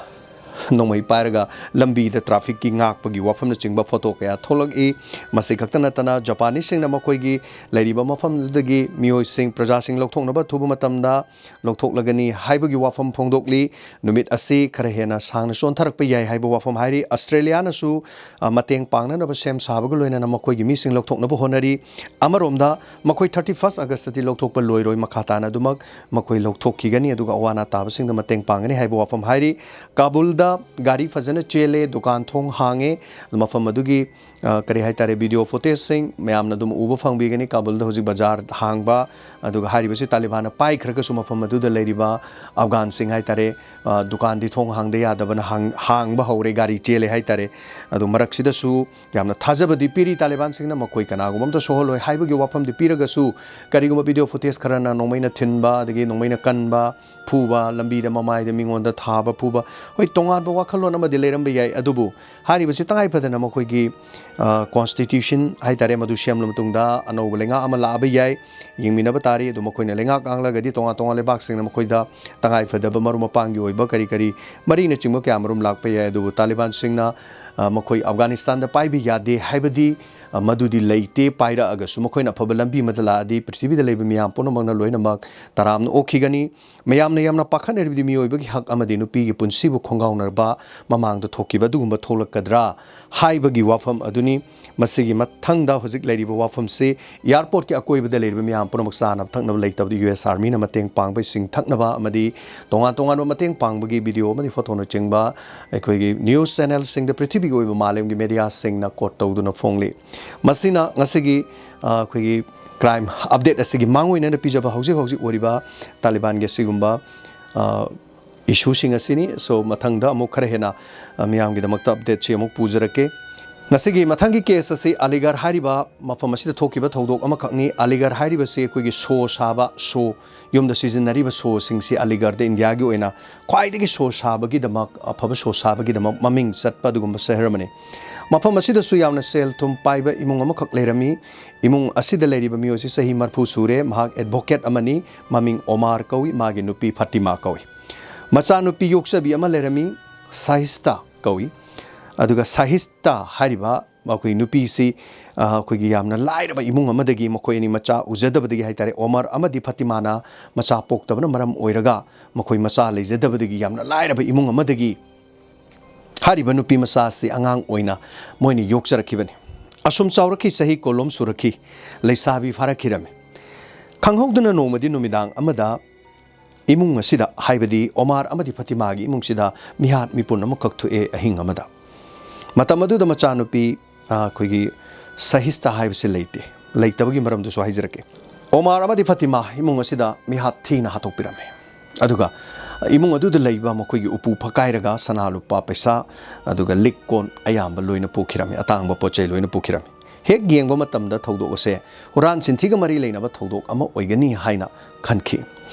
ꯅꯣꯡꯃꯩ ꯄꯥꯏꯔꯒ ꯂꯝꯕꯤꯗ ꯇ꯭ꯔꯥꯐꯤꯛꯀꯤ ꯉꯥꯛꯄꯒꯤ ꯋꯥꯐꯝꯅꯆꯤꯡꯕ ꯐꯣꯇꯣ ꯀꯌꯥ ꯊꯣꯛꯂꯛꯏ꯫ ꯃꯁꯤ ꯈꯛꯇ ꯅꯠꯇꯅ ꯖꯄꯥꯅꯤꯁꯁꯤꯡꯅ ꯃꯈꯣꯏꯒꯤ ꯂꯩꯔꯤꯕ ꯃꯐꯝꯗꯨꯗꯒꯤ ꯃꯤꯑꯣꯏꯁꯤꯡ, ꯄ꯭ꯔꯖꯥꯁꯤꯡ ꯂꯧꯊꯣꯛꯅꯕ ꯑꯊꯨꯕ ꯃꯇꯝꯗ ꯂꯧꯊꯣꯛꯂꯒꯅꯤ ꯍꯥꯏꯕꯒꯤ ꯋꯥꯐꯝ ꯐꯣꯡꯗꯣꯛꯂꯤ꯫ ꯅꯨꯃꯤꯠ ꯑꯁꯤ ꯈꯔ ꯍꯦꯟꯅ ꯁꯥꯡꯅ ꯆꯣꯟꯊꯔꯛꯄ ꯌꯥꯏ ꯍꯥꯏꯕ ꯋꯥꯐꯝ ꯍꯥꯏꯔꯤ꯫ ꯑꯁꯇ꯭ꯔꯦꯂꯤꯌꯥꯅꯁꯨ, ꯑ, ꯃꯇꯦꯡ ꯄꯥꯡꯅꯅꯕ ꯁꯦꯝ ꯁꯥꯕꯒ ꯂꯣꯏꯅꯅ ꯃꯈꯣꯏꯒꯤ ꯃꯤꯁꯤꯡ ꯂꯧꯊꯣꯛꯅꯕ ꯍꯣꯠꯅꯔꯤ꯫ ꯑꯃꯔꯣꯝꯗ ꯃꯈꯣꯏ ꯊꯥꯔꯇꯤ ꯐꯥꯔꯁ ꯑꯥꯒꯁꯇꯗꯤ ꯂꯧꯊꯣꯛꯄ ꯂꯣꯏꯔꯣꯏ, ꯃꯈꯥ ꯇꯥꯅ ꯑꯗꯨꯃꯛ ꯃꯈꯣꯏ ꯂꯧꯊꯣꯛꯈꯤꯒꯅꯤ, ꯑꯗꯨꯒ ꯑꯋꯥ ꯑꯅꯥ ꯇꯥꯕꯁꯤꯡꯗ ꯃꯇꯦꯡ ꯄꯥꯡꯒꯅꯤ ꯍꯥꯏꯕ ꯋꯥꯐꯝ ꯍꯥꯏꯔꯤ꯫ ꯀꯥꯕꯨꯜꯗ ꯒꯥꯔꯤ ꯐꯖꯅ ꯆꯦꯜꯂꯦ, ꯗꯨꯀꯥꯟ ꯊꯣꯡ ꯍꯥꯡꯉꯦ꯫ ꯃꯐꯝ ꯑꯗꯨꯒꯤ, ꯑ, ꯀꯔꯤ ꯍꯥꯏꯇꯥꯔꯦ, ꯚꯤꯗꯤꯑꯣ ꯐꯨꯇꯦꯖꯁꯤꯡ ꯃꯌꯥꯝꯅ ꯑꯗꯨꯝ ꯎꯕ ꯐꯪꯕꯤꯒꯅꯤ꯫ ꯀꯥꯕꯨꯜꯗ ꯍꯧꯖꯤꯛ ꯕꯖꯥꯔ ꯍꯥꯡꯕ, ꯑꯗꯨꯒ ꯍꯥꯏꯔꯤꯕꯁꯤ ꯇꯥꯂꯤꯕꯥꯟꯅ ꯄꯥꯏꯈ꯭ꯔꯒꯁꯨ ꯃꯐꯝ ꯑꯗꯨꯗ ꯂꯩꯔꯤꯕ ꯑꯐꯒꯥꯟꯁꯤꯡ ꯍꯥꯏꯇꯥꯔꯦ, ꯑ, ꯗꯨꯀꯥꯟꯗꯤ ꯊꯣꯡ ꯍꯥꯡꯗ ꯌꯥꯗꯕꯅ ꯍꯥꯡ-, ꯍꯥꯡꯕ ꯍꯧꯔꯦ, ꯒꯥꯔꯤ ꯆꯦꯜꯂꯦ ꯍꯥꯏꯇꯥꯔꯦ꯫ ꯑꯗꯨ ꯃꯔꯛꯁꯤꯗꯁꯨ ꯌꯥꯝꯅ ꯊꯥꯖꯕꯗꯤ ꯄꯤꯔꯤ ꯇꯥꯂꯤꯕꯥꯟꯁꯤꯡꯅ, ꯃꯈꯣꯏ ꯀꯅꯥꯒꯨꯝꯕ ꯑꯝꯇ ꯁꯣꯛꯍꯜꯂꯣꯏ ꯍꯥꯏꯕꯒꯤ ꯋꯥꯐꯝꯗꯤ ꯄꯤꯔꯒꯁꯨ, ꯀꯔꯤꯒꯨꯝꯕ ꯚꯤꯗꯤꯑꯣ ꯐꯨꯇꯦꯖ ꯈꯔꯅ ꯅꯣꯡꯃꯩꯅ ꯊꯤꯟꯕ, ꯑꯗꯒꯤ ꯅꯣꯡꯃꯩꯅ ꯀꯟꯕ, ꯐꯨꯕ, ꯂꯝꯕꯤꯗ ꯃꯃꯥꯏꯗ ꯃꯤꯉꯣꯟꯗ ꯊꯥꯕ, ꯐꯨꯕ, ꯍꯣꯏ, ꯇꯣꯉꯥꯟꯕ ꯋꯥꯈꯜꯂꯣꯟ ꯑꯃꯗꯤ ꯂꯩꯔꯝꯕ ꯌꯥꯏ꯫ ꯑꯗꯨꯕꯨ ꯍꯥꯏꯔꯤꯕꯁꯤ ꯇꯉꯥꯏ ꯐꯗꯅ ꯃꯈꯣꯏꯒꯤ, ꯑ, ꯀꯣꯟꯁꯇꯤꯇ꯭ꯌꯨꯁꯟ ꯍꯥꯏꯇꯥꯔꯦ, ꯃꯗꯨ ꯁꯦꯝꯂ ꯃꯇꯨꯡꯗ ꯑꯅꯧꯕ ꯂꯩꯉꯥꯛ ꯑꯃ ꯂꯥꯛꯑꯕ ꯌꯥꯏ, ꯌꯦꯡꯃꯤꯟꯅꯕ ꯇꯥꯔꯤ꯫ ꯑꯗꯨ ꯃꯈꯣꯏꯅ ꯂꯩꯉꯥꯛ ꯉꯥꯡꯂꯒꯗꯤ ꯇꯣꯉꯥꯟ ꯇꯣꯉꯥꯟ ꯂꯩꯕꯥꯛꯁꯤꯡꯅ ꯃꯈꯣꯏꯗ ꯇꯉꯥꯏ ꯐꯗꯕ ꯃꯔꯨꯞ ꯃꯄꯥꯡꯒꯤ ꯑꯣꯏꯕ ꯀꯔꯤ ꯀꯔꯤ ꯃꯔꯤꯅꯆꯤꯡꯕ ꯀꯌꯥ ꯃꯔꯨꯝ ꯂꯥꯛꯄ ꯌꯥꯏ꯫ ꯑꯗꯨꯕꯨ ꯇꯥꯂꯤꯕꯥꯟꯁꯤꯡꯅ, ꯑ, ꯃꯈꯣꯏ ꯑꯐꯒꯥꯅꯤꯁꯇꯥꯟꯗ ꯄꯥꯏꯕ ꯌꯥꯗꯦ ꯍꯥꯏꯕꯗꯤ ꯃꯗꯨꯗꯤ ꯂꯩꯇꯦ꯫ ꯄꯥꯏꯔꯛꯑꯒꯁꯨ ꯃꯈꯣꯏꯅ ꯑꯐꯕ ꯂꯝꯕꯤ ꯑꯃꯗ ꯂꯥꯛꯑꯗꯤ ꯄ꯭ꯔꯤꯊꯤꯕꯤꯗ ꯂꯩꯕ ꯃꯤꯌꯥꯝ ꯄꯨꯝꯅꯃꯛꯅ ꯂꯣꯏꯅꯃꯛ ꯇꯔꯥꯝꯅ ꯑꯣꯛꯈꯤꯒꯅꯤ꯫ ꯃꯌꯥꯝꯅ ꯌꯥꯝꯅ ꯄꯥꯈꯠꯅꯔꯤꯕꯗꯤ ꯃꯤꯑꯣꯏꯕꯒꯤ ꯍꯛ ꯑꯃꯗꯤ ꯅꯨꯄꯤꯒꯤ ꯄꯨꯟꯁꯤꯕꯨ ꯈꯣꯡꯒꯥꯎꯅꯔꯕ ꯃꯃꯥꯡꯗ ꯊꯣꯛꯈꯤꯕ ꯑꯗꯨꯒꯨꯝꯕ ꯊꯣꯛꯂꯛꯀꯗ꯭ꯔꯥ ꯍꯥꯏꯕꯒꯤ ꯋꯥꯐꯝ ꯑꯗꯨꯅꯤ꯫ ꯃꯁꯤꯒꯤ ꯃꯊꯪꯗ ꯍꯧꯖꯤꯛ ꯂꯩꯔꯤꯕ ꯋꯥꯐꯝꯁꯤ, ꯑꯦꯌꯥꯔꯄꯣꯔꯠꯀꯤ ꯑꯀꯣꯏꯕꯗ ꯂꯩꯔꯤꯕ ꯃꯤꯌꯥꯝ ꯄꯨꯝꯅꯃꯛ ꯆꯥꯅꯕ ꯊꯛꯅꯕ ꯂꯩꯇꯕꯗ ꯌꯨ ꯑꯦꯁ ꯑꯥꯔꯃꯤꯅ ꯃꯇꯦꯡ ꯄꯥꯡꯕ, ꯏꯁꯤꯡ ꯊꯛꯅꯕ ꯑꯃꯗꯤ ꯇꯣꯉꯥꯟ ꯇꯣꯉꯥꯟꯕ ꯃꯇꯦꯡ ꯄꯥꯡꯕꯒꯤ ꯚꯤꯗꯤꯑꯣ ꯑꯃꯗꯤ ꯐꯣꯇꯣꯅꯆꯤꯡꯕ ꯑꯩꯈꯣꯏꯒꯤ ꯅ꯭ꯌꯨꯁ ꯆꯦꯅꯦꯜꯁꯤꯡꯗ, ꯄ꯭ꯔꯤꯊꯤꯕꯤꯒꯤ ꯑꯣꯏꯕ ꯃꯥꯂꯦꯝꯒꯤ ꯃꯦꯗꯤꯌꯥꯁꯤꯡꯅ ꯀꯣꯠ ꯇꯧꯗꯨꯅ ꯐꯣꯡꯂꯤ꯫ ꯃꯁꯤꯅ ꯉꯁꯤꯒꯤ, ꯑ, ꯑꯩꯈꯣꯏꯒꯤ ꯀ꯭ꯔꯥꯏꯝ ꯑꯞꯗꯦꯠ ꯑꯁꯤꯒꯤ ꯃꯥꯡꯑꯣꯏꯅꯅ ꯄꯤꯖꯕ ꯍꯧꯖꯤꯛ ꯍꯧꯖꯤꯛ ꯑꯣꯏꯔꯤꯕ ꯇꯥꯂꯤꯕꯥꯟꯒꯤ ꯑꯁꯤꯒꯨꯝꯕ, ꯑ, ꯏꯁꯨꯁꯤꯡ ꯑꯁꯤꯅꯤ꯫ So, ꯃꯊꯪꯗ ꯑꯃꯨꯛ ꯈꯔ ꯍꯦꯟꯅ, ꯑ, ꯃꯤꯌꯥꯝꯒꯤꯗꯃꯛꯇ ꯑꯞꯗꯦꯠꯁꯤ ꯑꯃꯨꯛ ꯄꯨꯖꯔꯛꯀꯦ꯫ ꯉꯁꯤꯒꯤ ꯃꯊꯪꯒꯤ ꯀꯦꯁ ꯑꯁꯤ ꯑꯂꯤꯒꯔ ꯍꯥꯏꯔꯤꯕ ꯃꯐꯝ ꯑꯁꯤꯗ ꯊꯣꯛꯈꯤꯕ ꯊꯧꯗꯣꯛ ꯑꯃꯈꯛꯅꯤ꯫ ꯑꯂꯤꯒꯔ ꯍꯥꯏꯔꯤꯕꯁꯤ ꯑꯩꯈꯣꯏꯒꯤ ꯁꯣ ꯁꯥꯕ, ꯁꯣ, ꯌꯨꯝꯗ ꯁꯤꯖꯤꯟꯅꯔꯤꯕ ꯁꯣꯁꯤꯡꯁꯤ ꯑꯂꯤꯒꯔꯗ ꯏꯟꯗꯤꯌꯥꯒꯤ ꯑꯣꯏꯅ ꯈ꯭ꯋꯥꯏꯗꯒꯤ ꯁꯣ ꯁꯥꯕꯒꯤꯗꯃꯛ, ꯑꯐꯕ ꯁꯣ ꯁꯥꯕꯒꯤꯗꯃꯛ ꯃꯃꯤꯡ ꯆꯠꯄ ꯑꯗꯨꯒꯨꯝꯕ ꯁꯍꯔ ꯑꯃꯅꯤ꯫ ꯃꯐꯝ ꯑꯁꯤꯗꯁꯨ ꯌꯥꯝꯅ ꯁꯦꯜ ꯊꯨꯝ ꯄꯥꯏꯕ ꯏꯃꯨꯡ ꯑꯃꯈꯛ ꯂꯩꯔꯝꯃꯤ꯫ ꯏꯃꯨꯡ ꯑꯁꯤꯗ ꯂꯩꯔꯤꯕ ꯃꯤꯑꯣꯏ ꯑꯁꯤ ꯆꯍꯤ ꯃꯔꯤꯐꯨ ꯁꯨꯔꯦ꯫ ꯃꯍꯥꯛ ꯑꯦꯗꯚꯣꯀꯦꯠ ꯑꯃꯅꯤ꯫ ꯃꯃꯤꯡ ꯑꯣꯃꯥꯔ ꯀꯧꯏ꯫ ꯃꯥꯒꯤ ꯅꯨꯄꯤ ꯐꯥꯇꯤꯃꯥ ꯀꯧꯏ꯫ ꯃꯆꯥꯅꯨꯄꯤ ꯌꯣꯛꯆꯕꯤ ꯑꯃ ꯂꯩꯔꯝꯃꯤ, ꯁꯥꯍꯤꯁꯇꯥ ꯀꯧꯏ꯫ ꯑꯗꯨꯒ ꯁꯥꯍꯤꯁꯇꯥ ꯍꯥꯏꯔꯤꯕ ꯃꯈꯣꯏ ꯅꯨꯄꯤꯁꯤ, ꯑ, ꯑꯩꯈꯣꯏꯒꯤ ꯌꯥꯝꯅ ꯂꯥꯏꯔꯕ ꯏꯃꯨꯡ ꯑꯃꯗꯒꯤ, ꯃꯈꯣꯏ ꯑꯅꯤ ꯃꯆꯥ ꯎꯖꯗꯕꯗꯒꯤ ꯍꯥꯏꯇꯥꯔꯦ, ꯑꯣꯃꯔ ꯑꯃꯗꯤ ꯐꯥꯇꯤꯃꯥꯅ ꯃꯆꯥ ꯄꯣꯛꯇꯕꯅ ꯃꯔꯝ ꯑꯣꯏꯔꯒ ꯃꯈꯣꯏ ꯃꯆꯥ ꯂꯩꯖꯗꯕꯗꯒꯤ ꯌꯥꯝꯅ ꯂꯥꯏꯔꯕ ꯏꯃꯨꯡ ꯑꯃꯗꯒꯤ ꯍꯥꯏꯔꯤꯕ ꯅꯨꯄꯤ ꯃꯆꯥꯁꯤ ꯑꯉꯥꯡ ꯑꯣꯏꯅ ꯃꯣꯏꯅ ꯌꯣꯛꯆꯔꯛꯈꯤꯕꯅꯤ꯫ ꯑꯁꯨꯝ ꯆꯥꯎꯔꯛꯈꯤ, ꯆꯍꯤ ꯀꯨꯟꯂꯣꯝ ꯁꯨꯔꯛꯈꯤ, ꯂꯩꯁꯥꯕꯤ ꯐꯥꯔꯛꯈꯤꯔꯝꯃꯤ꯫ ꯈꯪꯍꯧꯗꯅ ꯅꯣꯡꯃꯗꯤ ꯅꯨꯃꯤꯗꯥꯡ ꯑꯃꯗ ꯏꯃꯨꯡ ꯑꯁꯤꯗ, ꯍꯥꯏꯕꯗꯤ ꯑꯣꯃꯥꯔ ꯑꯃꯗꯤ ꯐꯥꯇꯤꯃꯥꯒꯤ ꯏꯃꯨꯡꯁꯤꯗ ꯃꯤꯍꯥꯠ ꯃꯤꯄꯨꯟ ꯑꯃꯈꯛ ꯊꯣꯛꯑꯦ ꯑꯍꯤꯡ ꯑꯃꯗ꯫ ꯃꯇꯝ ꯑꯗꯨꯗ ꯃꯆꯥꯅꯨꯄꯤ, ꯑ, ꯑꯩꯈꯣꯏꯒꯤ ꯁꯍꯤꯁꯇꯥ ꯍꯥꯏꯕꯁꯤ ꯂꯩꯇꯦ꯫ ꯂꯩꯇꯕꯒꯤ ꯃꯔꯝꯗꯨꯁꯨ ꯍꯥꯏꯖꯔꯛꯀꯦ꯫ ꯑꯣꯃꯥꯔ ꯑꯃꯗꯤ ꯐꯥꯇꯤꯃꯥ ꯏꯃꯨꯡ ꯑꯁꯤꯗ ꯃꯤꯍꯥꯠ ꯊꯤꯅ ꯍꯥꯠꯇꯣꯛꯄꯤꯔꯝꯃꯤ꯫ ꯑꯗꯨꯒ ꯏꯃꯨꯡ ꯑꯗꯨꯗ ꯂꯩꯕ ꯃꯈꯣꯏꯒꯤ ꯎꯄꯨ ꯐꯛꯀꯥꯏꯔꯒ ꯁꯅꯥ ꯂꯨꯄꯥ ꯄꯩꯁꯥ, ꯑꯗꯨꯒ ꯂꯤꯛ ꯀꯣꯟ ꯑꯌꯥꯝꯕ ꯂꯣꯏꯅ ꯄꯨꯈꯤꯔꯝꯃꯤ, ꯑꯇꯥꯡꯕ ꯄꯣꯠ ꯆꯩ ꯂꯣꯏꯅ ꯄꯨꯈꯤꯔꯝꯃꯤ꯫ ꯍꯦꯛ ꯌꯦꯡꯕ ꯃꯇꯝꯗ ꯊꯧꯗꯣꯛ ꯑꯁꯦ ꯍꯨꯔꯥꯟ ꯆꯤꯟꯊꯤꯒ ꯃꯔꯤ ꯂꯩꯅꯕ ꯊꯧꯗꯣꯛ ꯑꯃ ꯑꯣꯏꯒꯅꯤ ꯍꯥꯏꯅ ꯈꯟꯈꯤ꯫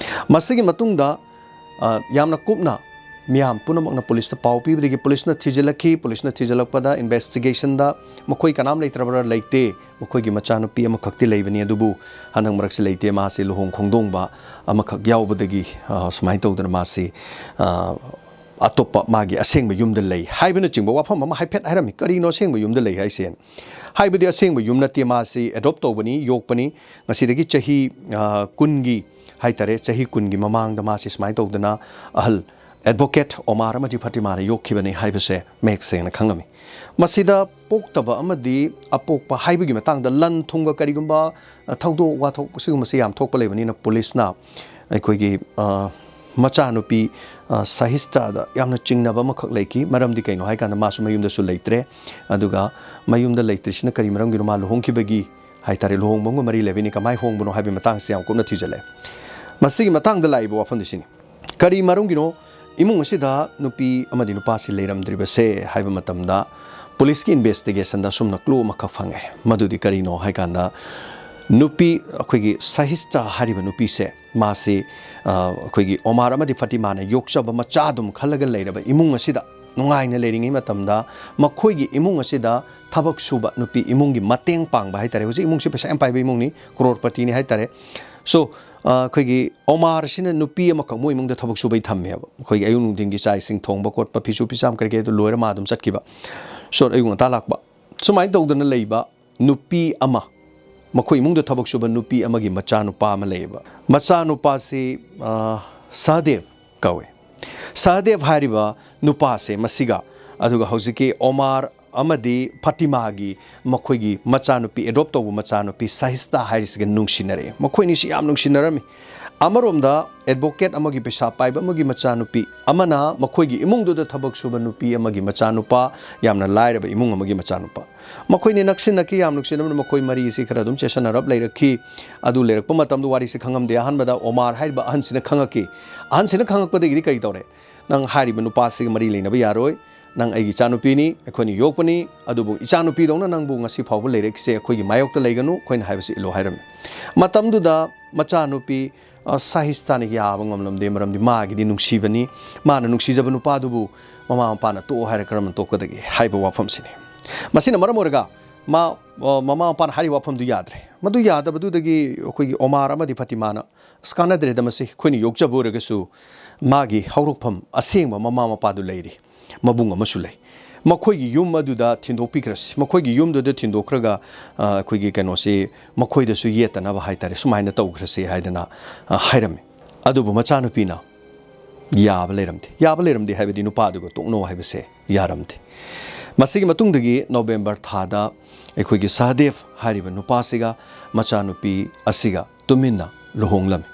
ꯃꯁꯤꯒꯤ ꯃꯇꯨꯡꯗ, ꯑ, ꯌꯥꯝꯅ ꯀꯨꯞꯅ ꯃꯤꯌꯥꯝ ꯄꯨꯝꯅꯃꯛꯅ ꯄꯨꯂꯤꯁꯇ ꯄꯥꯎ ꯄꯤꯕꯗꯒꯤ ꯄꯨꯂꯤꯁꯅ ꯊꯤꯖꯤꯜꯂꯛꯈꯤ꯫ ꯄꯨꯂꯤꯁꯅ ꯊꯤꯖꯤꯜꯂꯛꯄꯗ ꯏꯟꯚꯦꯁꯇꯤꯒꯦꯁꯟꯗ ꯃꯈꯣꯏ ꯀꯅꯥꯝ ꯂꯩꯇ꯭ꯔꯕ꯭ꯔꯥ? ꯂꯩꯇꯦ꯫ ꯃꯈꯣꯏꯒꯤ ꯃꯆꯥꯅꯨꯄꯤ ꯑꯃꯈꯛꯇꯤ ꯂꯩꯕꯅꯤ, ꯑꯗꯨꯕꯨ ꯍꯟꯗꯛ ꯃꯔꯛꯁꯤ ꯂꯩꯇꯦ꯫ ꯃꯥꯁꯤ ꯂꯨꯍꯣꯡ ꯈꯣꯡꯗꯣꯡꯕ ꯑꯃꯈꯛ ꯌꯥꯎꯕꯗꯒꯤ, ꯑ, ꯁꯨꯃꯥꯏꯅ ꯇꯧꯗꯅ ꯃꯥꯁꯤ, ꯑ, ꯑꯇꯣꯞꯄ ꯃꯥꯒꯤ ꯑꯁꯦꯡꯕ ꯌꯨꯝꯗ ꯂꯩ ꯍꯥꯏꯕꯅꯆꯤꯡꯕ ꯋꯥꯐꯝ ꯑꯃ ꯍꯥꯏꯐꯦꯠ ꯍꯥꯏꯔꯝꯃꯤ꯫ ꯀꯔꯤꯅꯣ ꯑꯁꯦꯡꯕ ꯌꯨꯝꯗ ꯂꯩ ꯍꯥꯏꯁꯦ? ꯍꯥꯏꯕꯗꯤ ꯑꯁꯦꯡꯕ ꯌꯨꯝ ꯅꯠꯇꯦ, ꯃꯥꯁꯤ ꯑꯦꯗꯣꯞ ꯇꯧꯕꯅꯤ, ꯌꯣꯛꯄꯅꯤ꯫ ꯉꯁꯤꯗꯒꯤ ꯆꯍꯤ ꯑ, ꯀꯨꯟꯒꯤ ꯍꯥꯏꯇꯥꯔꯦ, ꯆꯍꯤ ꯀꯨꯟꯒꯤ ꯃꯃꯥꯡꯗ ꯃꯥꯁꯤ ꯁꯨꯃꯥꯏꯅ ꯇꯧꯗꯅ ꯑꯍꯜ ꯑꯦꯗꯚꯣꯀꯦꯠ ꯑꯣꯃꯥꯔ ꯑꯃꯗꯤ ꯐꯥꯇꯤꯃꯥꯅ ꯌꯣꯛꯈꯤꯕꯅꯤ ꯍꯥꯏꯕꯁꯦ ꯃꯌꯦꯛ ꯁꯦꯡꯅ ꯈꯪꯂꯝꯃꯤ꯫ ꯃꯁꯤꯗ ꯄꯣꯛꯇꯕ ꯑꯃꯗꯤ ꯑꯄꯣꯛꯄ ꯍꯥꯏꯕꯒꯤ ꯃꯇꯥꯡꯗ ꯂꯟ ꯊꯨꯝꯒ ꯀꯔꯤꯒꯨꯝꯕ, ꯑ, ꯊꯧꯗꯣꯛ ꯋꯥꯊꯣꯛ ꯁꯤꯒꯨꯝꯕꯁꯤ ꯌꯥꯝ ꯊꯣꯛꯄ ꯂꯩꯕꯅꯤꯅ ꯄꯨꯂꯤꯁꯅ ꯑꯩꯈꯣꯏꯒꯤ, ꯑ, ꯃꯆꯥꯅꯨꯄꯤ, ꯑ, ꯁꯥꯍꯤꯁꯇꯥꯗ ꯌꯥꯝꯅ ꯆꯤꯡꯅꯕ ꯑꯃꯈꯛ ꯂꯩꯈꯤ꯫ ꯃꯔꯝꯗꯤ ꯀꯩꯅꯣ ꯍꯥꯏꯀꯥꯟꯗ ꯃꯥꯁꯨ ꯃꯌꯨꯝꯗꯁꯨ ꯂꯩꯇ꯭ꯔꯦ꯫ ꯑꯗꯨꯒ ꯃꯌꯨꯝꯗ ꯂꯩꯇ꯭ꯔꯤꯁꯤꯅ ꯀꯔꯤ ꯃꯔꯝꯒꯤꯅꯣ? ꯃꯥ ꯂꯨꯍꯣꯡꯈꯤꯕꯒꯤ ꯍꯥꯏꯇꯥꯔꯦ, ꯂꯨꯍꯣꯡꯕꯒ ꯃꯔꯤ ꯂꯩꯕꯅꯤ, ꯀꯃꯥꯏꯅ ꯍꯣꯡꯕꯅꯣ ꯍꯥꯏꯕꯒꯤ ꯃꯇꯥꯡꯁꯦ ꯌꯥꯝ ꯀꯨꯞꯅ ꯊꯤꯖꯤꯜꯂꯦ꯫ ꯃꯁꯤꯒꯤ ꯃꯇꯥꯡꯗ ꯂꯥꯛꯏꯕ ꯋꯥꯐꯝꯗꯤ ꯁꯤꯅꯤ: ꯀꯔꯤ ꯃꯔꯝꯒꯤꯅꯣ ꯏꯃꯨꯡ ꯑꯁꯤꯗ ꯅꯨꯄꯤ ꯑꯃꯗꯤ ꯅꯨꯄꯥꯁꯤ ꯂꯩꯔꯝꯗ꯭ꯔꯤꯕꯁꯦ ꯍꯥꯏꯕ ꯃꯇꯝꯗ, ꯄꯨꯂꯤꯁꯀꯤ ꯏꯟꯚꯦꯁꯇꯤꯒꯦꯁꯟꯗ ꯑꯁꯨꯝꯅ ꯀ꯭ꯂꯨ ꯑꯃꯈꯛ ꯐꯪꯉꯦ꯫ ꯃꯗꯨꯗꯤ ꯀꯔꯤꯅꯣ ꯍꯥꯏꯀꯥꯟꯗ, ꯅꯨꯄꯤ, ꯑꯩꯈꯣꯏꯒꯤ ꯁꯥꯍꯤꯁꯇꯥ ꯍꯥꯏꯔꯤꯕ ꯅꯨꯄꯤꯁꯦ, ꯃꯥꯁꯤ, ꯑ, ꯑꯩꯈꯣꯏꯒꯤ ꯑꯣꯃꯥꯔ ꯑꯃꯗꯤ ꯐꯥꯇꯤꯃꯥꯅ ꯌꯣꯛꯆꯕ ꯃꯆꯥ ꯑꯗꯨꯝ ꯈꯜꯂꯒ ꯂꯩꯔꯕ ꯏꯃꯨꯡ ꯑꯁꯤꯗ ꯅꯨꯡꯉꯥꯏꯅ ꯂꯩꯔꯤꯉꯩ ꯃꯇꯝꯗ, ꯃꯈꯣꯏꯒꯤ ꯏꯃꯨꯡ ꯑꯁꯤꯗ ꯊꯕꯛ ꯁꯨꯕ ꯅꯨꯄꯤ, ꯏꯃꯨꯡꯒꯤ ꯃꯇꯦꯡ ꯄꯥꯡꯕ ꯍꯥꯏꯇꯥꯔꯦ, ꯍꯧꯖꯤꯛ ꯏꯃꯨꯡꯁꯤ ꯄꯩꯁꯥ ꯌꯥꯝ ꯄꯥꯏꯕ ꯏꯃꯨꯡꯅꯤ, ꯀ꯭ꯔꯣꯔꯄꯇꯤꯅꯤ ꯍꯥꯏꯇꯥꯔꯦ꯫ So, ꯑ, ꯑꯩꯈꯣꯏꯒꯤ ꯑꯣꯃꯥꯔꯁꯤꯅ ꯅꯨꯄꯤ ꯑꯃꯈꯛ ꯃꯣꯏ ꯏꯃꯨꯡꯗ ꯊꯕꯛ ꯁꯨꯕꯩ ꯊꯝꯃꯦꯕ꯫ ꯑꯩꯈꯣꯏꯒꯤ ꯑꯌꯨꯛ ꯅꯨꯡꯊꯤꯟꯒꯤ ꯆꯥꯛ ꯏꯁꯤꯡ ꯊꯣꯡꯕ ꯈꯣꯠꯄ, ꯐꯤꯁꯨ ꯐꯤꯆꯥꯝ ꯀꯔꯤ ꯀꯔꯤ ꯑꯗꯨ ꯂꯣꯏꯔ ꯃꯥ ꯑꯗꯨꯝ ꯆꯠꯈꯤꯕ꯫ So, ꯑꯌꯨꯛ ꯉꯟꯇꯥ ꯂꯥꯛꯄ꯫ ꯁꯨꯃꯥꯏꯅ ꯇꯧꯗꯅ ꯂꯩꯕ ꯅꯨꯄꯤ ꯑꯃ, ꯃꯈꯣꯏ ꯏꯃꯨꯡꯗ ꯊꯕꯛ ꯁꯨꯕ ꯅꯨꯄꯤ ꯑꯃꯒꯤ ꯃꯆꯥꯅꯨꯄꯥ ꯑꯃ ꯂꯩꯌꯦꯕ꯫ ꯃꯆꯥꯅꯨꯄꯥꯁꯤ, ꯑ, ꯁꯍꯗꯦꯕ ꯀꯧꯋꯦ꯫ ꯁꯍꯗꯦꯕ ꯍꯥꯏꯔꯤꯕ ꯅꯨꯄꯥꯁꯦ ꯃꯁꯤꯒ, ꯑꯗꯨꯒ ꯍꯧꯖꯤꯛꯀꯤ ꯑꯣꯃꯥꯔ ꯑꯃꯗꯤ ꯐꯥꯇꯤꯃꯥꯒꯤ, ꯃꯈꯣꯏꯒꯤ ꯃꯆꯥꯅꯨꯄꯤ, ꯑꯦꯗꯣꯞ ꯇꯧꯕ ꯃꯆꯥꯅꯨꯄꯤ ꯁꯥꯍꯤꯁꯇꯥ ꯍꯥꯏꯔꯤꯁꯤꯒ ꯅꯨꯡꯁꯤꯅꯔꯛꯑꯦ꯫ ꯃꯈꯣꯏ ꯑꯅꯤꯁꯤ ꯌꯥꯝ ꯅꯨꯡꯁꯤꯅꯔꯝꯃꯤ꯫ ꯑꯃꯔꯣꯝꯗ ꯑꯦꯗꯚꯣꯀꯦꯠ ꯑꯃꯒꯤ, ꯄꯩꯁꯥ ꯄꯥꯏꯕ ꯑꯃꯒꯤ ꯃꯆꯥꯅꯨꯄꯤ ꯑꯃꯅ ꯃꯈꯣꯏꯒꯤ ꯏꯃꯨꯡꯗꯨꯗ ꯊꯕꯛ ꯁꯨꯕ ꯅꯨꯄꯤ ꯑꯃꯒꯤ ꯃꯆꯥꯅꯨꯄꯥ, ꯌꯥꯝꯅ ꯂꯥꯏꯔꯕ ꯏꯃꯨꯡ ꯑꯃꯒꯤ ꯃꯆꯥꯅꯨꯄꯥ꯫ ꯃꯈꯣꯏꯅꯤ ꯅꯛꯁꯤꯟꯅꯈꯤ, ꯌꯥꯝ ꯅꯨꯡꯁꯤꯅꯕꯅ ꯃꯈꯣꯏ ꯃꯔꯤꯁꯤ ꯈꯔ ꯑꯗꯨꯝ ꯆꯦꯁꯟꯅꯔꯞ ꯂꯩꯔꯛꯈꯤ꯫ ꯑꯗꯨ ꯂꯩꯔꯛꯄ ꯃꯇꯝꯗ ꯋꯥꯔꯤꯁꯤ ꯈꯪꯉꯝꯗꯦ꯫ ꯑꯍꯥꯟꯕꯗ ꯑꯣꯃꯥꯔ ꯍꯥꯏꯔꯤꯕ ꯑꯍꯟꯁꯤꯅ ꯈꯪꯉꯛꯈꯤ꯫ ꯑꯍꯟꯁꯤꯅ ꯈꯪꯉꯛꯄꯗꯒꯤꯗꯤ ꯀꯔꯤ ꯇꯧꯔꯦ? "ꯅꯪ ꯍꯥꯏꯔꯤꯕ ꯅꯨꯄꯥꯁꯤꯒ ꯃꯔꯤ ꯂꯩꯅꯕ ꯌꯥꯔꯣꯏ꯫ ꯅꯪ ꯑꯩꯒꯤ ꯏꯆꯥꯅꯨꯄꯤꯅꯤ, ꯑꯩꯈꯣꯏꯅ ꯌꯣꯛꯄꯅꯤ, ꯑꯗꯨꯕꯨ ꯏꯆꯥꯅꯨꯄꯤꯗꯧꯅ ꯅꯪꯕꯨ ꯉꯁꯤ ꯐꯥꯎꯕ ꯂꯩꯔꯛꯏꯁꯦ ꯑꯩꯈꯣꯏꯒꯤ ꯃꯥꯌꯣꯛꯇ ꯂꯩꯒꯅꯨ, ꯑꯩꯈꯣꯏꯅ ꯍꯥꯏꯕꯁꯤ ꯏꯜꯂꯨ" ꯍꯥꯏꯔꯝꯃꯤ꯫ ꯃꯇꯝꯗꯨꯗ ꯃꯆꯥꯅꯨꯄꯤ, ꯑ, ꯁꯥꯍꯤꯁꯇꯥꯅ ꯌꯥꯕ ꯉꯝꯂꯝꯗꯦ, ꯃꯔꯝꯗꯤ ꯃꯥꯒꯤꯗꯤ ꯅꯨꯡꯁꯤꯕꯅꯤ, ꯃꯥꯅ ꯅꯨꯡꯁꯤꯖꯕ ꯅꯨꯄꯥꯗꯨꯕꯨ ꯃꯃꯥ ꯃꯄꯥꯅ "ꯇꯣꯛꯑꯣ" ꯍꯥꯏꯔ ꯀꯔꯝꯅ ꯇꯣꯛꯀꯗꯒꯦ ꯍꯥꯏꯕ ꯋꯥꯐꯝꯁꯤꯅꯤ꯫ ꯃꯁꯤꯅ ꯃꯔꯝ ꯑꯣꯏꯔꯒ ꯃꯥ, ꯑ, ꯃꯃꯥ ꯃꯄꯥꯅ ꯍꯥꯏꯔꯤꯕ ꯋꯥꯐꯝꯗꯨ ꯌꯥꯗ꯭ꯔꯦ꯫ ꯃꯗꯨ ꯌꯥꯗꯕꯗꯨꯗꯒꯤ ꯑꯩꯈꯣꯏꯒꯤ ꯑꯣꯃꯥꯔ ꯑꯃꯗꯤ ꯐꯥꯇꯤꯃꯥꯅ, "ꯑꯁ, ꯀꯥꯟꯅꯗ꯭ꯔꯦꯗ ꯃꯁꯤ, ꯑꯩꯈꯣꯏꯅ ꯌꯣꯛꯆꯕ ꯑꯣꯏꯔꯒꯁꯨ ꯃꯥꯒꯤ ꯍꯧꯔꯛꯐꯝ ꯑꯁꯦꯡꯕ ꯃꯃꯥ ꯃꯄꯥꯗꯨ ꯂꯩꯔꯤ, ꯃꯕꯨꯡ ꯑꯃꯁꯨ ꯂꯩ, ꯃꯈꯣꯏꯒꯤ ꯌꯨꯝ ꯑꯗꯨꯗ ꯊꯤꯟꯗꯣꯛꯄꯤꯈ꯭ꯔꯁꯤ, ꯃꯈꯣꯏꯒꯤ ꯌꯨꯝꯗꯨꯗ ꯊꯤꯟꯗꯣꯛꯈ꯭ꯔꯒ ꯑ, ꯑꯩꯈꯣꯏꯒꯤ ꯀꯩꯅꯣꯁꯤ ꯃꯈꯣꯏꯗꯁꯨ ꯌꯦꯠꯇꯅꯕ ꯍꯥꯏ ꯇꯥꯔꯦ, ꯁꯨꯃꯥꯏꯅ ꯇꯧꯈ꯭ꯔꯁꯤ ꯍꯥꯏꯗꯅ ꯑ, ꯍꯥꯏꯔꯝꯃꯤ꯫ ꯑꯗꯨꯕꯨ ꯃꯆꯥꯅꯨꯄꯤꯅ ꯌꯥꯕ ꯂꯩꯔꯝꯗꯦ꯫ ꯌꯥꯕ ꯂꯩꯔꯝꯗꯦ ꯍꯥꯏꯕꯗꯤ ꯅꯨꯄꯥꯗꯨꯒ ꯇꯣꯛꯅꯧ ꯍꯥꯏꯕꯁꯦ ꯌꯥꯔꯝꯗꯦ꯫ ꯃꯁꯤꯒꯤ ꯃꯇꯨꯡꯗꯒꯤ ꯅꯣꯕꯦꯝꯕꯔ ꯊꯥꯗ ꯑꯩꯈꯣꯏꯒꯤ ꯁꯍꯗꯦꯕ ꯍꯥꯏꯔꯤꯕ ꯅꯨꯄꯥꯁꯤꯒ ꯃꯆꯥꯅꯨꯄꯤ ꯑꯁꯤꯒ ꯇꯨꯃꯤꯟꯅ ꯂꯨꯍꯣꯡꯂꯝꯃꯤ꯫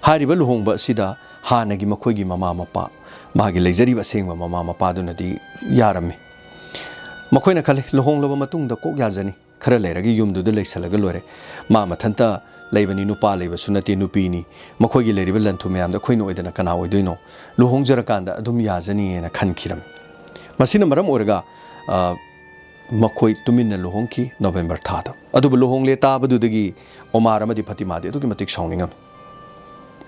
ꯍꯥꯏꯔꯤꯕ ꯂꯨꯍꯣꯡꯕ ꯑꯁꯤꯗ ꯍꯥꯟꯅꯒꯤ ꯃꯈꯣꯏꯒꯤ ꯃꯃꯥ ꯃꯄꯥ, ꯃꯥꯒꯤ ꯂꯩꯖꯔꯤꯕ ꯑꯁꯦꯡꯕ ꯃꯃꯥ ꯃꯄꯥꯗꯨꯅꯗꯤ ꯌꯥꯔꯝꯃꯤ꯫ ꯃꯈꯣꯏꯅ ꯈꯜꯂꯤ, ꯂꯨꯍꯣꯡꯂꯕ ꯃꯇꯨꯡꯗ ꯀꯣꯛ ꯌꯥꯖꯅꯤ, ꯈꯔ ꯂꯩꯔꯒ ꯌꯨꯝꯗꯨꯗ ꯂꯩꯁꯜꯂꯒ ꯂꯣꯏꯔꯦ, ꯃꯥ ꯃꯊꯟꯇ ꯂꯩꯕꯅꯤ, ꯅꯨꯄꯥ ꯂꯩꯕꯁꯨ ꯅꯠꯇꯦ, ꯅꯨꯄꯤꯅꯤ, ꯃꯈꯣꯏꯒꯤ ꯂꯩꯔꯤꯕ ꯂꯟ ꯊꯨꯝ ꯃꯌꯥꯝꯗꯣ ꯑꯩꯈꯣꯏꯅ ꯑꯣꯏꯗꯅ ꯀꯅꯥ ꯑꯣꯏꯗꯣꯏꯅꯣ? ꯂꯨꯍꯣꯡꯖꯔꯀꯥꯟꯗ ꯑꯗꯨꯝ ꯌꯥꯖꯅꯤꯅ ꯈꯟꯈꯤꯔꯝꯃꯤ꯫ ꯃꯁꯤꯅ ꯃꯔꯝ ꯑꯣꯏꯔꯒ ꯑ, ꯃꯈꯣꯏ ꯇꯨꯃꯤꯟꯅ ꯂꯨꯍꯣꯡꯈꯤ ꯅꯣꯕꯦꯝꯕꯔ ꯊꯥꯗ꯫ ꯑꯗꯨꯕꯨ ꯂꯨꯍꯣꯡꯂꯦ ꯇꯥꯕꯗꯨꯗꯒꯤ ꯑꯣꯃꯥꯔ ꯑꯃꯗꯤ ꯐꯥꯇꯤꯃꯥꯗꯤ ꯑꯗꯨꯛꯀꯤ ꯃꯇꯤꯛ ꯁꯥꯎꯅꯤꯡꯉꯝꯃꯤ꯫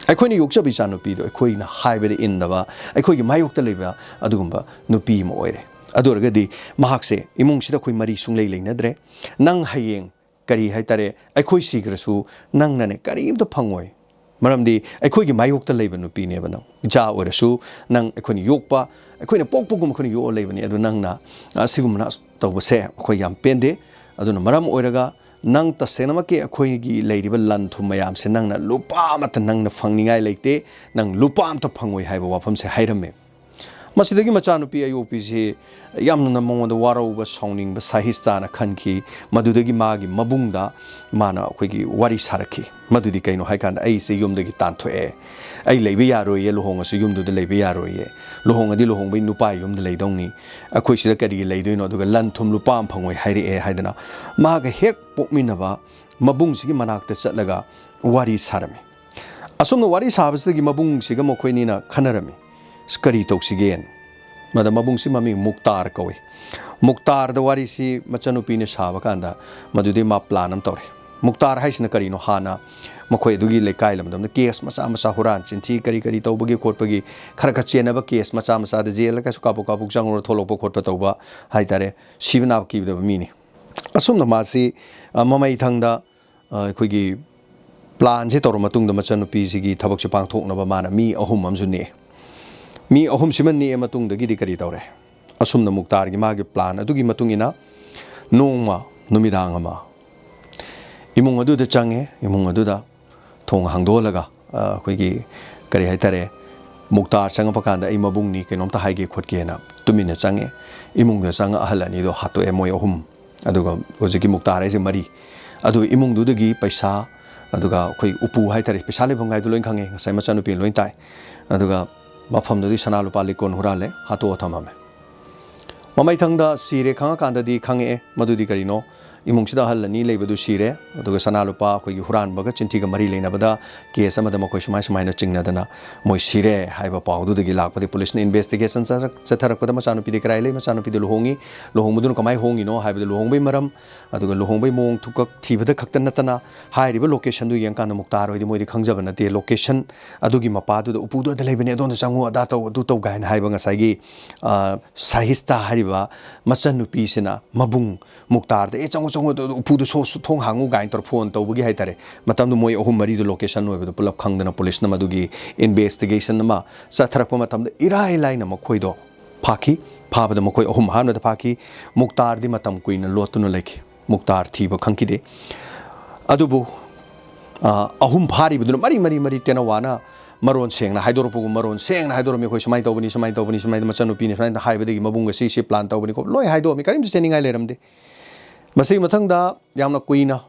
ꯑꯩꯈꯣꯏꯅ ꯌꯣꯛꯆꯕ ꯏꯆꯥꯅꯨꯄꯤꯗꯣ ꯑꯩꯈꯣꯏꯅ ꯍꯥꯏꯕꯗ ꯏꯟꯗꯕ, ꯑꯩꯈꯣꯏꯒꯤ ꯃꯥꯌꯣꯛꯇ ꯂꯩꯕ ꯑꯗꯨꯒꯨꯝꯕ ꯅꯨꯄꯤ ꯑꯃ ꯑꯣꯏꯔꯦ꯫ ꯑꯗꯨ ꯑꯣꯏꯔꯒꯗꯤ ꯃꯍꯥꯛꯁꯦ ꯏꯃꯨꯡꯁꯤꯗ ꯑꯩꯈꯣꯏ ꯃꯔꯤ ꯁꯨꯡꯂꯩ ꯂꯩꯅꯗ꯭ꯔꯦ꯫ ꯅꯪ ꯍꯌꯦꯡ ꯀꯔꯤ ꯍꯥꯏꯇꯥꯔꯦ, ꯑꯩꯈꯣꯏ ꯁꯤꯈ꯭ꯔꯁꯨ ꯅꯪꯅꯅꯦ ꯀꯔꯤꯝꯇ ꯐꯪꯉꯣꯏ꯫ ꯃꯔꯝꯗꯤ ꯑꯩꯈꯣꯏꯒꯤ ꯃꯥꯌꯣꯛꯇ ꯂꯩꯕ ꯅꯨꯄꯤꯅꯦꯕ ꯅꯪ꯫ ꯏꯆꯥ ꯑꯣꯏꯔꯁꯨ ꯅꯪ ꯑꯩꯈꯣꯏꯅ ꯌꯣꯛꯄ, ꯑꯩꯈꯣꯏꯅ ꯄꯣꯛꯄꯒꯨꯝ ꯑꯩꯈꯣꯏꯅ ꯌꯣꯛꯑ ꯂꯩꯕꯅꯤ꯫ ꯑꯗꯨ ꯅꯪꯅ ꯑꯁꯤꯒꯨꯝꯕꯅ ꯇꯧꯕꯁꯦ ꯑꯩꯈꯣꯏ ꯌꯥꯝ ꯄꯦꯟꯗꯦ꯫ ꯑꯗꯨꯅ ꯃꯔꯝ ꯑꯣꯏꯔꯒ ꯅꯪ ꯇꯁꯦꯡꯅꯃꯛꯀꯤ ꯑꯩꯈꯣꯏꯒꯤ ꯂꯩꯔꯤꯕ ꯂꯟ ꯊꯨꯝ ꯃꯌꯥꯝꯁꯦ ꯅꯪꯅ ꯂꯨꯄꯥ ꯑꯃꯠꯇ ꯅꯪꯅ ꯐꯪꯅꯤꯡꯉꯥꯏ ꯂꯩꯇꯦ, ꯅꯪ ꯂꯨꯄꯥ ꯑꯃꯠꯇ ꯐꯪꯉꯣꯏ ꯍꯥꯏꯕ ꯋꯥꯐꯝꯁꯦ ꯍꯥꯏꯔꯝꯃꯦ꯫ ꯃꯁꯤꯗꯒꯤ ꯃꯆꯥꯅꯨꯄꯤ ꯑꯌꯣꯛꯄꯤꯁꯤ ꯌꯥꯝꯅ ꯃꯉꯣꯟꯗ ꯋꯥꯔꯧꯕ, ꯁꯥꯎꯅꯤꯡꯕ, ꯁꯥꯍꯤꯁꯇꯥꯅ ꯈꯟꯈꯤ꯫ ꯃꯗꯨꯗꯒꯤ ꯃꯥꯒꯤ ꯃꯕꯨꯡꯗ ꯃꯥꯅ ꯑꯩꯈꯣꯏꯒꯤ ꯋꯥꯔꯤ ꯁꯥꯔꯛꯈꯤ꯫ ꯃꯗꯨꯗꯤ ꯀꯩꯅꯣ ꯍꯥꯏꯀꯥꯟꯗ, "ꯑꯩꯁꯦ ꯌꯨꯝꯗꯒꯤ ꯇꯥꯟꯊꯣꯛꯑꯦ, ꯑꯩ ꯂꯩꯕ ꯌꯥꯔꯣꯏꯌꯦ, ꯂꯨꯍꯣꯡꯉꯁꯨ ꯌꯨꯝꯗꯨꯗ ꯂꯩꯕ ꯌꯥꯔꯣꯏꯌꯦ, ꯂꯨꯍꯣꯡꯉꯗꯤ ꯂꯨꯍꯣꯡꯕꯩ ꯅꯨꯄꯥ ꯌꯨꯝꯗ ꯂꯩꯗꯧꯅꯤ, ꯑꯩꯈꯣꯏ ꯁꯤꯗ ꯀꯔꯤꯒꯤ ꯂꯩꯗꯣꯏꯅꯣ, ꯑꯗꯨꯒ ꯂꯟ ꯊꯨꯝ ꯂꯨꯄꯥ ꯑꯃ ꯐꯪꯉꯣꯏ ꯍꯥꯏꯔꯛꯑꯦ" ꯍꯥꯏꯗꯅ ꯃꯥꯒ ꯍꯦꯛ ꯄꯣꯛꯃꯤꯟꯅꯕ ꯃꯕꯨꯡꯁꯤꯒꯤ ꯃꯅꯥꯛꯇ ꯆꯠꯂꯒ ꯋꯥꯔꯤ ꯁꯥꯔꯝꯃꯤ꯫ ꯑꯁꯨꯝꯅ ꯋꯥꯔꯤ ꯁꯥꯕꯁꯤꯗꯒꯤ ꯃꯕꯨꯡꯁꯤꯒ ꯃꯈꯣꯏꯅꯤꯅ ꯈꯟꯅꯔꯝꯃꯤ, "ꯑꯁ, ꯀꯔꯤ ꯇꯧꯁꯤꯒꯦꯅ?" ꯃꯗ ꯃꯕꯨꯡꯁꯤ ꯃꯃꯤꯡ ꯃꯨꯛꯇꯥꯔ ꯀꯧꯏ꯫ ꯃꯨꯛꯇꯥꯔꯗ ꯋꯥꯔꯤꯁꯤ ꯃꯆꯟꯅꯨꯄꯤꯅ ꯁꯥꯕ ꯀꯥꯟꯗ ꯃꯗꯨꯗꯩ ꯃꯥ ꯄ꯭ꯂꯥꯟ ꯑꯃ ꯇꯧꯔꯦ꯫ ꯃꯨꯛꯇꯥꯔ ꯍꯥꯏꯁꯤꯅ ꯀꯔꯤꯅꯣ? ꯍꯥꯟꯅ ꯃꯈꯣꯏ ꯑꯗꯨꯒꯤ ꯂꯩꯀꯥꯏ ꯂꯝꯗꯝꯗ ꯀꯦꯁ ꯃꯆꯥ ꯃꯆꯥ, ꯍꯨꯔꯥꯟ ꯆꯤꯟꯊꯤ ꯀꯔꯤ ꯀꯔꯤ ꯇꯧꯕꯒꯤ ꯈꯣꯠꯄꯒꯤ ꯈꯔ ꯈꯔ ꯆꯦꯟꯅꯕ ꯀꯦꯁ ꯃꯆꯥ ꯃꯆꯥꯗ ꯖꯦꯜꯗ ꯀꯩꯁꯨ ꯀꯥꯞꯄꯣꯛ ꯀꯥꯞꯄꯣꯛ ꯆꯪꯉꯨꯔ ꯊꯣꯛꯂꯛꯄ ꯈꯣꯠꯄ ꯇꯧꯕ ꯍꯥꯏꯇꯥꯔꯦ, ꯁꯤꯕ ꯅꯥꯕ ꯀꯤꯕꯗꯕ ꯃꯤꯅꯤ꯫ ꯑꯁꯨꯝꯅ ꯃꯥꯁꯤ, ꯑ, ꯃꯃꯩꯊꯪꯗ, ꯑ, ꯑꯩꯈꯣꯏꯒꯤ ꯄ꯭ꯂꯥꯟꯁꯦ ꯇꯧꯔ ꯃꯇꯨꯡꯗ ꯃꯆꯟꯅꯨꯄꯤꯁꯤꯒꯤ ꯊꯕꯛꯁꯦ ꯄꯥꯡꯊꯣꯛꯅꯕ ꯃꯥꯅ ꯃꯤ ꯑꯍꯨꯝ ꯑꯃꯁꯨ ꯅꯦꯛꯑꯦ꯫ ꯃꯤ ꯑꯍꯨꯝꯁꯤꯃ ꯅꯦꯛꯑ ꯃꯇꯨꯡꯗꯒꯤꯗꯤ ꯀꯔꯤ ꯇꯧꯔꯦ? ꯑꯁꯨꯝꯅ ꯃꯨꯛꯇꯥꯔꯒꯤ ꯃꯥꯒꯤ plan ꯑꯗꯨꯒꯤ ꯃꯇꯨꯡ ꯏꯟꯅ ꯅꯣꯡꯃ ꯅꯨꯃꯤꯗꯥꯡ ꯑꯃ ꯏꯃꯨꯡ ꯑꯗꯨꯗ ꯆꯪꯉꯦ꯫ ꯏꯃꯨꯡ ꯑꯗꯨꯗ ꯊꯣꯡ ꯍꯥꯡꯗꯣꯛꯍꯜꯂꯒ, ꯑ, ꯑꯩꯈꯣꯏꯒꯤ, ꯀꯔꯤ ꯍꯥꯏꯇꯥꯔꯦ, ꯃꯨꯛꯇꯥꯔ ꯆꯪꯉꯛꯄ ꯀꯥꯟꯗ "ꯑꯩ ꯃꯕꯨꯡꯅꯤ, ꯀꯩꯅꯣꯝꯇ ꯍꯥꯏꯒꯦ ꯈꯣꯠꯀꯦꯅ" ꯇꯨꯃꯤꯟꯅ ꯆꯪꯉꯦ꯫ ꯏꯃꯨꯡꯗ ꯆꯪꯉ ꯑꯍꯜ ꯑꯅꯤꯗꯣ ꯍꯥꯠꯇꯣꯛꯑꯦ, ꯃꯣꯏ ꯑꯍꯨꯝ꯫ ꯑꯗꯨꯒ ꯍꯧꯖꯤꯛꯀꯤ ꯃꯨꯛꯇꯥꯔ ꯍꯥꯏꯁꯦ ꯃꯔꯤ꯫ ꯑꯗꯨ ꯏꯃꯨꯡꯗꯨꯗꯒꯤ ꯄꯩꯁꯥ, ꯑꯗꯨꯒ ꯑꯩꯈꯣꯏ ꯎꯄꯨ ꯍꯥꯏꯇꯥꯔꯦ, ꯄꯩꯁꯥ ꯂꯩꯐꯝ ꯀꯥꯏꯗꯣ ꯂꯣꯏ ꯈꯪꯉꯦ, ꯉꯁꯥꯏ ꯃꯆꯥꯅꯨꯄꯤꯅ ꯂꯣꯏ ꯇꯥꯏ꯫ ꯑꯗꯨꯒ ꯃꯐꯝꯗꯨꯗꯤ ꯁꯅꯥ ꯂꯨꯄꯥ ꯂꯤꯛꯀꯣꯟ ꯍꯨꯔꯥꯜꯂꯦ, ꯍꯥꯠꯇꯣꯛꯑ ꯊꯝꯃꯝꯃꯦ꯫ ꯃꯃꯩꯊꯪꯗ ꯁꯤꯔꯦ ꯈꯪꯉꯀꯥꯟꯗꯗꯤ ꯈꯪꯉꯛꯑꯦ ꯃꯗꯨꯗꯤ ꯀꯔꯤꯅꯣ, ꯏꯃꯨꯡꯁꯤꯗ ꯑꯍꯜ ꯑꯅꯤ ꯂꯩꯕꯗꯨ ꯁꯤꯔꯦ, ꯑꯗꯨꯒ ꯁꯅꯥ ꯂꯨꯄꯥ ꯑꯩꯈꯣꯏꯒꯤ ꯍꯨꯔꯥꯟꯕꯒ ꯆꯤꯟꯊꯤꯒ ꯃꯔꯤ ꯂꯩꯅꯕꯗ case ꯑꯃꯗ ꯃꯈꯣꯏ ꯁꯨꯃꯥꯏ ꯁꯨꯃꯥꯏꯅ ꯆꯤꯡꯅꯗꯅ ꯃꯣꯏ ꯁꯤꯔꯦ ꯍꯥꯏꯕ ꯄꯥꯎꯗꯨꯗꯒꯤ ꯂꯥꯛꯄꯗꯤ policeꯅ investigation ꯆꯠꯊꯔꯛ-, ꯆꯠꯊꯔꯛꯄꯗ ꯃꯆꯥꯅꯨꯄꯤꯗꯤ ꯀꯗꯥꯏ ꯂꯩ, ꯃꯆꯥꯅꯨꯄꯤꯗꯨ ꯂꯨꯍꯣꯡꯉꯤ, ꯂꯨꯍꯣꯡꯕꯗꯨꯅ ꯀꯃꯥꯏꯅ ꯍꯣꯡꯉꯤꯅꯣ ꯍꯥꯏꯕꯗꯨ, ꯂꯨꯍꯣꯡꯕꯒꯤ ꯃꯔꯝ, ꯑꯗꯨꯒ ꯂꯨꯍꯣꯡꯕꯒꯤ ꯃꯑꯣꯡ ꯊꯨꯀꯛ ꯊꯤꯕꯗ ꯈꯛꯇ ꯅꯠꯇꯅ ꯍꯥꯏꯔꯤꯕ locationꯗꯨ ꯌꯦꯡꯀꯥꯟꯗ ꯃꯨꯛꯇꯥꯔ ꯍꯣꯏꯗꯤ ꯃꯣꯏꯗꯤ ꯈꯪꯖꯕ ꯅꯠꯇꯦ꯫ Location ꯑꯗꯨꯒꯤ ꯃꯄꯥꯗꯨꯗ ꯎꯄꯨꯗꯨ ꯑꯗ ꯂꯩꯕꯅꯦ, ꯑꯗꯣꯝꯗ ꯆꯪꯉꯨ, ꯑꯗꯥ ꯇꯧ, ꯑꯗꯨ ꯇꯧ ꯀꯥꯏꯅ ꯍꯥꯏꯕ ꯉꯁꯥꯏꯒꯤ, ꯑ, ꯁꯥꯍꯤꯁꯇꯥ ꯍꯥꯏꯔꯤꯕ ꯃꯆꯟꯅꯨꯄꯤꯁꯤꯅ ꯃꯕꯨꯡ ꯃꯨꯛꯇꯥꯔꯗ "ꯑꯦ, ꯆꯪꯉꯨ, ꯆꯪꯉꯨ, ꯑꯗꯨ ꯎꯄꯨꯗꯨ ꯁꯣ-, ꯁꯣ-, ꯊꯣꯡ ꯍꯥꯡꯉꯨ" ꯀꯥꯏꯅ ꯇꯧꯔ phone ꯇꯧꯕꯒꯤ ꯍꯥꯏꯇꯥꯔꯦ꯫ ꯃꯇꯝꯗꯨ ꯃꯣꯏ ꯑꯍꯨꯝ ꯃꯔꯤꯗꯨ location ꯑꯣꯏꯕꯗꯨ ꯄꯨꯂꯞ ꯈꯪꯗꯅ policeꯅ ꯃꯗꯨꯒꯤ investigation ꯑꯃ ꯆꯠꯊꯔꯛꯄ ꯃꯇꯝꯗ ꯏꯔꯥꯏ ꯂꯥꯏꯅ ꯃꯈꯣꯏꯗꯣ ꯐꯥꯈꯤ꯫ ꯐꯥꯕꯗ ꯃꯈꯣꯏ ꯑꯍꯨꯝ ꯑꯍꯥꯟꯕꯗ ꯐꯥꯈꯤ꯫ ꯃꯨꯛꯇꯥꯔꯗꯤ ꯃꯇꯝ ꯀꯨꯏꯅ ꯂꯣꯠꯇꯨꯅ ꯂꯩꯈꯤ꯫ ꯃꯨꯛꯇꯥꯔ ꯊꯤꯕ ꯈꯪꯈꯤꯗꯦ꯫ ꯑꯗꯨꯕꯨ, ꯑ, ꯑꯍꯨꯝ ꯐꯥꯔꯤꯕꯗꯨꯅ ꯃꯔꯤ, ꯃꯔꯤ, ꯃꯔꯤ ꯇꯦꯅꯋꯥꯅ ꯃꯔꯣꯟ ꯁꯦꯡꯅ ꯍꯥꯏꯗꯣꯔꯛꯄꯒꯨꯝ, ꯃꯔꯣꯟ ꯁꯦꯡꯅ ꯍꯥꯏꯗꯣꯔꯝꯃꯤ, "ꯑꯩꯈꯣꯏ ꯁꯨꯃꯥꯏꯅ ꯇꯧꯕꯅꯤ, ꯁꯨꯃꯥꯏꯅ ꯇꯧꯕꯅꯤ, ꯁꯨꯃꯥꯏꯅ ꯃꯆꯟꯅꯨꯄꯤꯅꯤ", ꯁꯨꯃꯥꯏꯅ ꯍꯥꯏꯕꯗꯒꯤ ꯃꯕꯨꯡꯒ ꯁꯤ, ꯁꯤ plan ꯇꯧꯕꯅꯤ ꯈꯣꯠ-, ꯂꯣꯏ ꯍꯥꯏꯗꯣꯛꯑꯝꯃꯤ, ꯀꯔꯤꯝꯇ ꯆꯦꯟꯅꯤꯡꯉꯥꯏ ꯂꯩꯔꯝꯗꯦ꯫ ꯃꯁꯤꯒꯤ ꯃꯊꯪꯗ ꯌꯥꯝꯅ ꯀꯨꯏꯅ,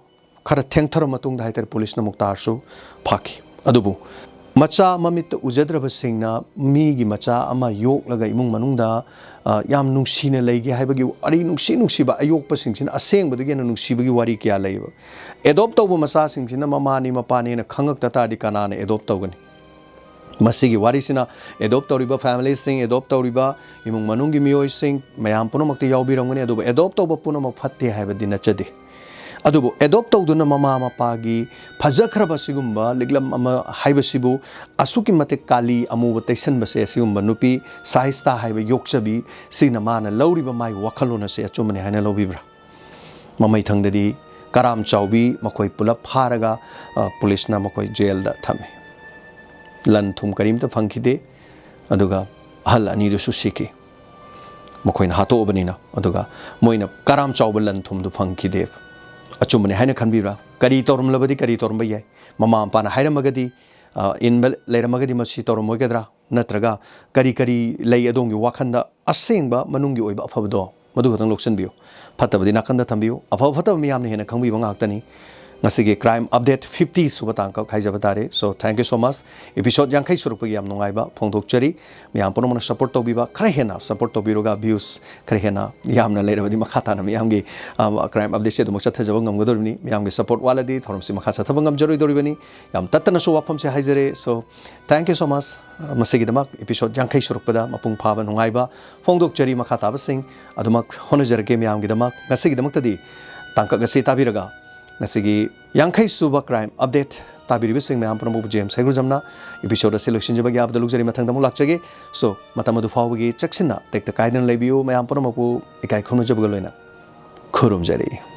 ꯈꯔ ꯊꯦꯡꯊꯔ ꯃꯇꯨꯡꯗ ꯍꯥꯏꯇꯥꯔꯦ, policeꯅ ꯃꯨꯛꯇꯥꯔꯁꯨ ꯐꯥꯈꯤ꯫ ꯑꯗꯨꯕꯨ ꯃꯆꯥ ꯃꯃꯤꯠꯇ ꯎꯖꯗ꯭ꯔꯕꯁꯤꯡꯅ ꯃꯤꯒꯤ ꯃꯆꯥ ꯑꯃ ꯌꯣꯛꯂꯒ ꯏꯃꯨꯡ ꯃꯅꯨꯡꯗ, ꯑ, ꯌꯥꯝ ꯅꯨꯡꯁꯤꯅ ꯂꯩꯒꯦ ꯍꯥꯏꯕꯒꯤ ꯋꯥꯔꯤ, ꯅꯨꯡꯁꯤ ꯅꯨꯡꯁꯤꯕ ꯑꯌꯣꯛꯄꯁꯤꯡꯁꯤꯅ ꯑꯁꯦꯡꯕꯗꯒꯤ ꯍꯦꯟꯅ ꯅꯨꯡꯁꯤꯕꯒꯤ ꯋꯥꯔꯤ ꯀꯌꯥ ꯂꯩꯌꯦꯕ꯫ Adopt ꯇꯧꯕ ꯃꯆꯥꯁꯤꯡꯁꯤꯅ ꯃꯃꯥꯅꯤ ꯃꯄꯥꯅꯤ ꯍꯥꯏꯅ ꯈꯪꯉꯛꯇ ꯇꯥꯔꯗꯤ ꯀꯅꯥꯅ adopt ꯇꯧꯒꯅꯤ? ꯃꯁꯤꯒꯤ ꯋꯥꯔꯤꯁꯤꯅ adopt ꯇꯧꯔꯤꯕ familyꯁꯤꯡ, adopt ꯇꯧꯔꯤꯕ ꯏꯃꯨꯡ ꯃꯅꯨꯡꯒꯤ ꯃꯤꯑꯣꯏꯁꯤꯡ ꯃꯌꯥꯝ ꯄꯨꯝꯅꯃꯛꯇ ꯌꯥꯎꯕꯤꯔꯝꯒꯅꯤ꯫ ꯑꯗꯨꯕꯨ adopt ꯇꯧꯕ ꯄꯨꯝꯅꯃꯛ ꯐꯠꯇꯦ ꯍꯥꯏꯕꯗꯤ ꯅꯠꯆꯗꯦ꯫ ꯑꯗꯨꯕꯨ adopt ꯇꯧꯗꯨꯅ ꯃꯃꯥ ꯃꯄꯥꯒꯤ ꯐꯖꯈ꯭ꯔꯕ ꯁꯤꯒꯨꯝꯕ ꯂꯤꯛꯂꯝ ꯑꯃ ꯍꯥꯏꯕꯁꯤꯕꯨ ꯑꯁꯨꯛꯀꯤ ꯃꯇꯤꯛ ꯀꯥꯂꯤ ꯑꯃꯨꯕ ꯇꯩꯁꯟꯕꯁꯦ, ꯑꯁꯤꯒꯨꯝꯕ ꯅꯨꯄꯤ ꯁꯥꯍꯤꯁꯇꯥ ꯍꯥꯏꯕ ꯌꯣꯛꯆꯕꯤ ꯁꯤꯅ ꯃꯥꯅ ꯂꯧꯔꯤꯕ ꯃꯥꯒꯤ ꯋꯥꯈꯜꯂꯣꯟ ꯑꯁꯦ ꯑꯆꯨꯝꯕꯅꯤ ꯍꯥꯏꯅ ꯂꯧꯕꯤꯕ꯭ꯔꯥ? ꯃꯃꯩꯊꯪꯗꯗꯤ ꯀꯔꯥꯝ ꯆꯥꯎꯕꯤ ꯃꯈꯣꯏ ꯄꯨꯂꯞ ꯐꯥꯔꯒ, ꯑ, policeꯅ ꯃꯈꯣꯏ jailꯗ ꯊꯝꯃꯤ꯫ ꯂꯟ ꯊꯨꯝ ꯀꯔꯤꯝꯇ ꯐꯪꯈꯤꯗꯦ꯫ ꯑꯗꯨꯒ ꯑꯍꯜ ꯑꯅꯤꯗꯨꯁꯨ ꯁꯤꯈꯤ꯫ ꯃꯈꯣꯏꯅ ꯍꯥꯠꯇꯣꯛꯑꯕꯅꯤꯅ꯫ ꯑꯗꯨꯒ ꯃꯣꯏꯅ ꯀꯔꯥꯝ ꯆꯥꯎꯕ ꯂꯟ ꯊꯨꯝꯗꯨ ꯐꯪꯈꯤꯗꯦꯕ꯫ ꯑꯆꯨꯝꯕꯅꯤ ꯍꯥꯏꯅ ꯈꯟꯕꯤꯕ꯭ꯔꯥ? ꯀꯔꯤ ꯇꯧꯔꯝꯂꯕꯗꯤ ꯀꯔꯤ ꯇꯧꯔꯝꯕ ꯌꯥꯏ? ꯃꯃꯥ ꯃꯄꯥꯅ ꯍꯥꯏꯔꯝꯃꯒꯗꯤ, ꯑ, ꯏꯟꯕ ꯂꯩꯔꯝꯃꯒꯗꯤ ꯃꯁꯤ ꯇꯧꯔꯝꯃꯣꯏꯒꯗ꯭ꯔꯥ? ꯅꯠꯇ꯭ꯔꯒ ꯀꯔꯤ ꯀꯔꯤ ꯂꯩ ꯑꯗꯣꯝꯒꯤ ꯋꯥꯈꯜꯗ ꯑꯁꯦꯡꯕ ꯃꯅꯨꯡꯒꯤ ꯑꯣꯏꯕ ꯑꯐꯕꯗꯣ, ꯃꯗꯨ ꯈꯛꯇꯪ ꯂꯧꯁꯤꯟꯕꯤꯌꯨ꯫ ꯐꯠꯇꯕꯗꯤ ꯅꯥꯀꯟꯗ ꯊꯝꯕꯤꯌꯨ꯫ ꯑꯐꯕ ꯐꯠꯇꯕ ꯃꯤꯌꯥꯝꯅ ꯍꯦꯟꯅ ꯈꯪꯕꯤꯕ ꯉꯥꯛꯇꯅꯤ꯫ ꯉꯁꯤꯒꯤ Crime Update fifty ꯁꯨꯕ ꯇꯥꯡꯀꯛ ꯍꯥꯏꯖꯕ ꯇꯥꯔꯦ꯫ So, thank you so much꯫ Episode ꯌꯥꯡꯈꯩ ꯁꯨꯔꯛꯄꯒꯤ ꯌꯥꯝ ꯅꯨꯡꯉꯥꯏꯕ ꯐꯣꯡꯗꯣꯛꯆꯔꯤ꯫ ꯃꯌꯥꯝ ꯄꯨꯝꯅꯃꯛꯅ support ꯇꯧꯕꯤꯕ, ꯈꯔ ꯍꯦꯟꯅ support ꯇꯧꯕꯤꯔꯒ views ꯈꯔ ꯍꯦꯟꯅ ꯌꯥꯝꯅ ꯂꯩꯔꯕꯗꯤ ꯃꯈꯥ ꯇꯥꯅ ꯃꯤꯌꯥꯝꯒꯤ, ꯑ, Crime Update ꯁꯦ ꯑꯗꯨꯃꯛ ꯆꯠꯊꯖꯕ ꯉꯝꯒꯗꯧꯔꯤꯕꯅꯤ꯫ ꯃꯤꯌꯥꯝꯒꯤ support ꯋꯥꯠꯂꯗꯤ ꯊꯧꯔꯝꯁꯤ ꯃꯈꯥ ꯆꯠꯊꯕ ꯉꯝꯖꯔꯣꯏꯗꯧꯔꯤꯕꯅꯤ꯫ ꯌꯥꯝ ꯇꯠꯇꯅꯁꯨ ꯋꯥꯐꯝꯁꯦ ꯍꯥꯏꯖꯔꯦ꯫ So, thank you so much꯫ ꯃꯁꯤꯒꯤꯗꯃꯛ episode ꯌꯥꯡꯈꯩ ꯁꯨꯔꯛꯄꯗ ꯃꯄꯨꯡ ꯐꯥꯕ ꯅꯨꯡꯉꯥꯏꯕ ꯐꯣꯡꯗꯣꯛꯆꯔꯤ꯫ ꯃꯈꯥ ꯇꯥꯕꯁꯤꯡ ꯑꯗꯨꯃꯛ ꯍꯣꯠꯅꯖꯔꯛꯀꯦ ꯃꯌꯥꯝꯒꯤꯗꯃꯛ꯫ ꯉꯁꯤꯒꯤꯗꯃꯛꯇꯗꯤ ꯇꯥꯡꯀꯛ ꯑꯁꯤ ꯇꯥꯕꯤꯔꯒ ꯉꯁꯤꯒꯤ ꯌꯥꯡꯈꯩ ꯁꯨꯕ Crime Update ꯇꯥꯕꯤꯔꯤꯕꯁꯤꯡ ꯃꯌꯥꯝ ꯄꯨꯝꯅꯃꯛꯄꯨ ꯖꯦꯝꯁ ꯍꯩꯒ꯭ꯔꯨꯖꯝꯅ episode ꯑꯁꯤ ꯂꯣꯏꯁꯤꯟꯖꯕꯒꯤ ꯑꯥꯕꯗ ꯂꯨꯛꯆꯔꯤ꯫ ꯃꯊꯪꯗ ꯑꯃꯨꯛ ꯂꯥꯛꯆꯒꯦ꯫ So, ꯃꯇꯝ ꯑꯗꯨ ꯐꯥꯎꯕꯒꯤ ꯆꯦꯛꯁꯤꯟꯅ ꯇꯦꯛꯇ ꯀꯥꯏꯗꯅ ꯂꯩꯕꯤꯌꯨ꯫ ꯃꯌꯥꯝ ꯄꯨꯝꯅꯃꯛꯄꯨ ꯏꯀꯥꯏ ꯈꯨꯝꯅꯖꯕꯒ ꯂꯣꯏꯅ ꯈꯨꯔꯨꯝꯖꯔꯤ꯫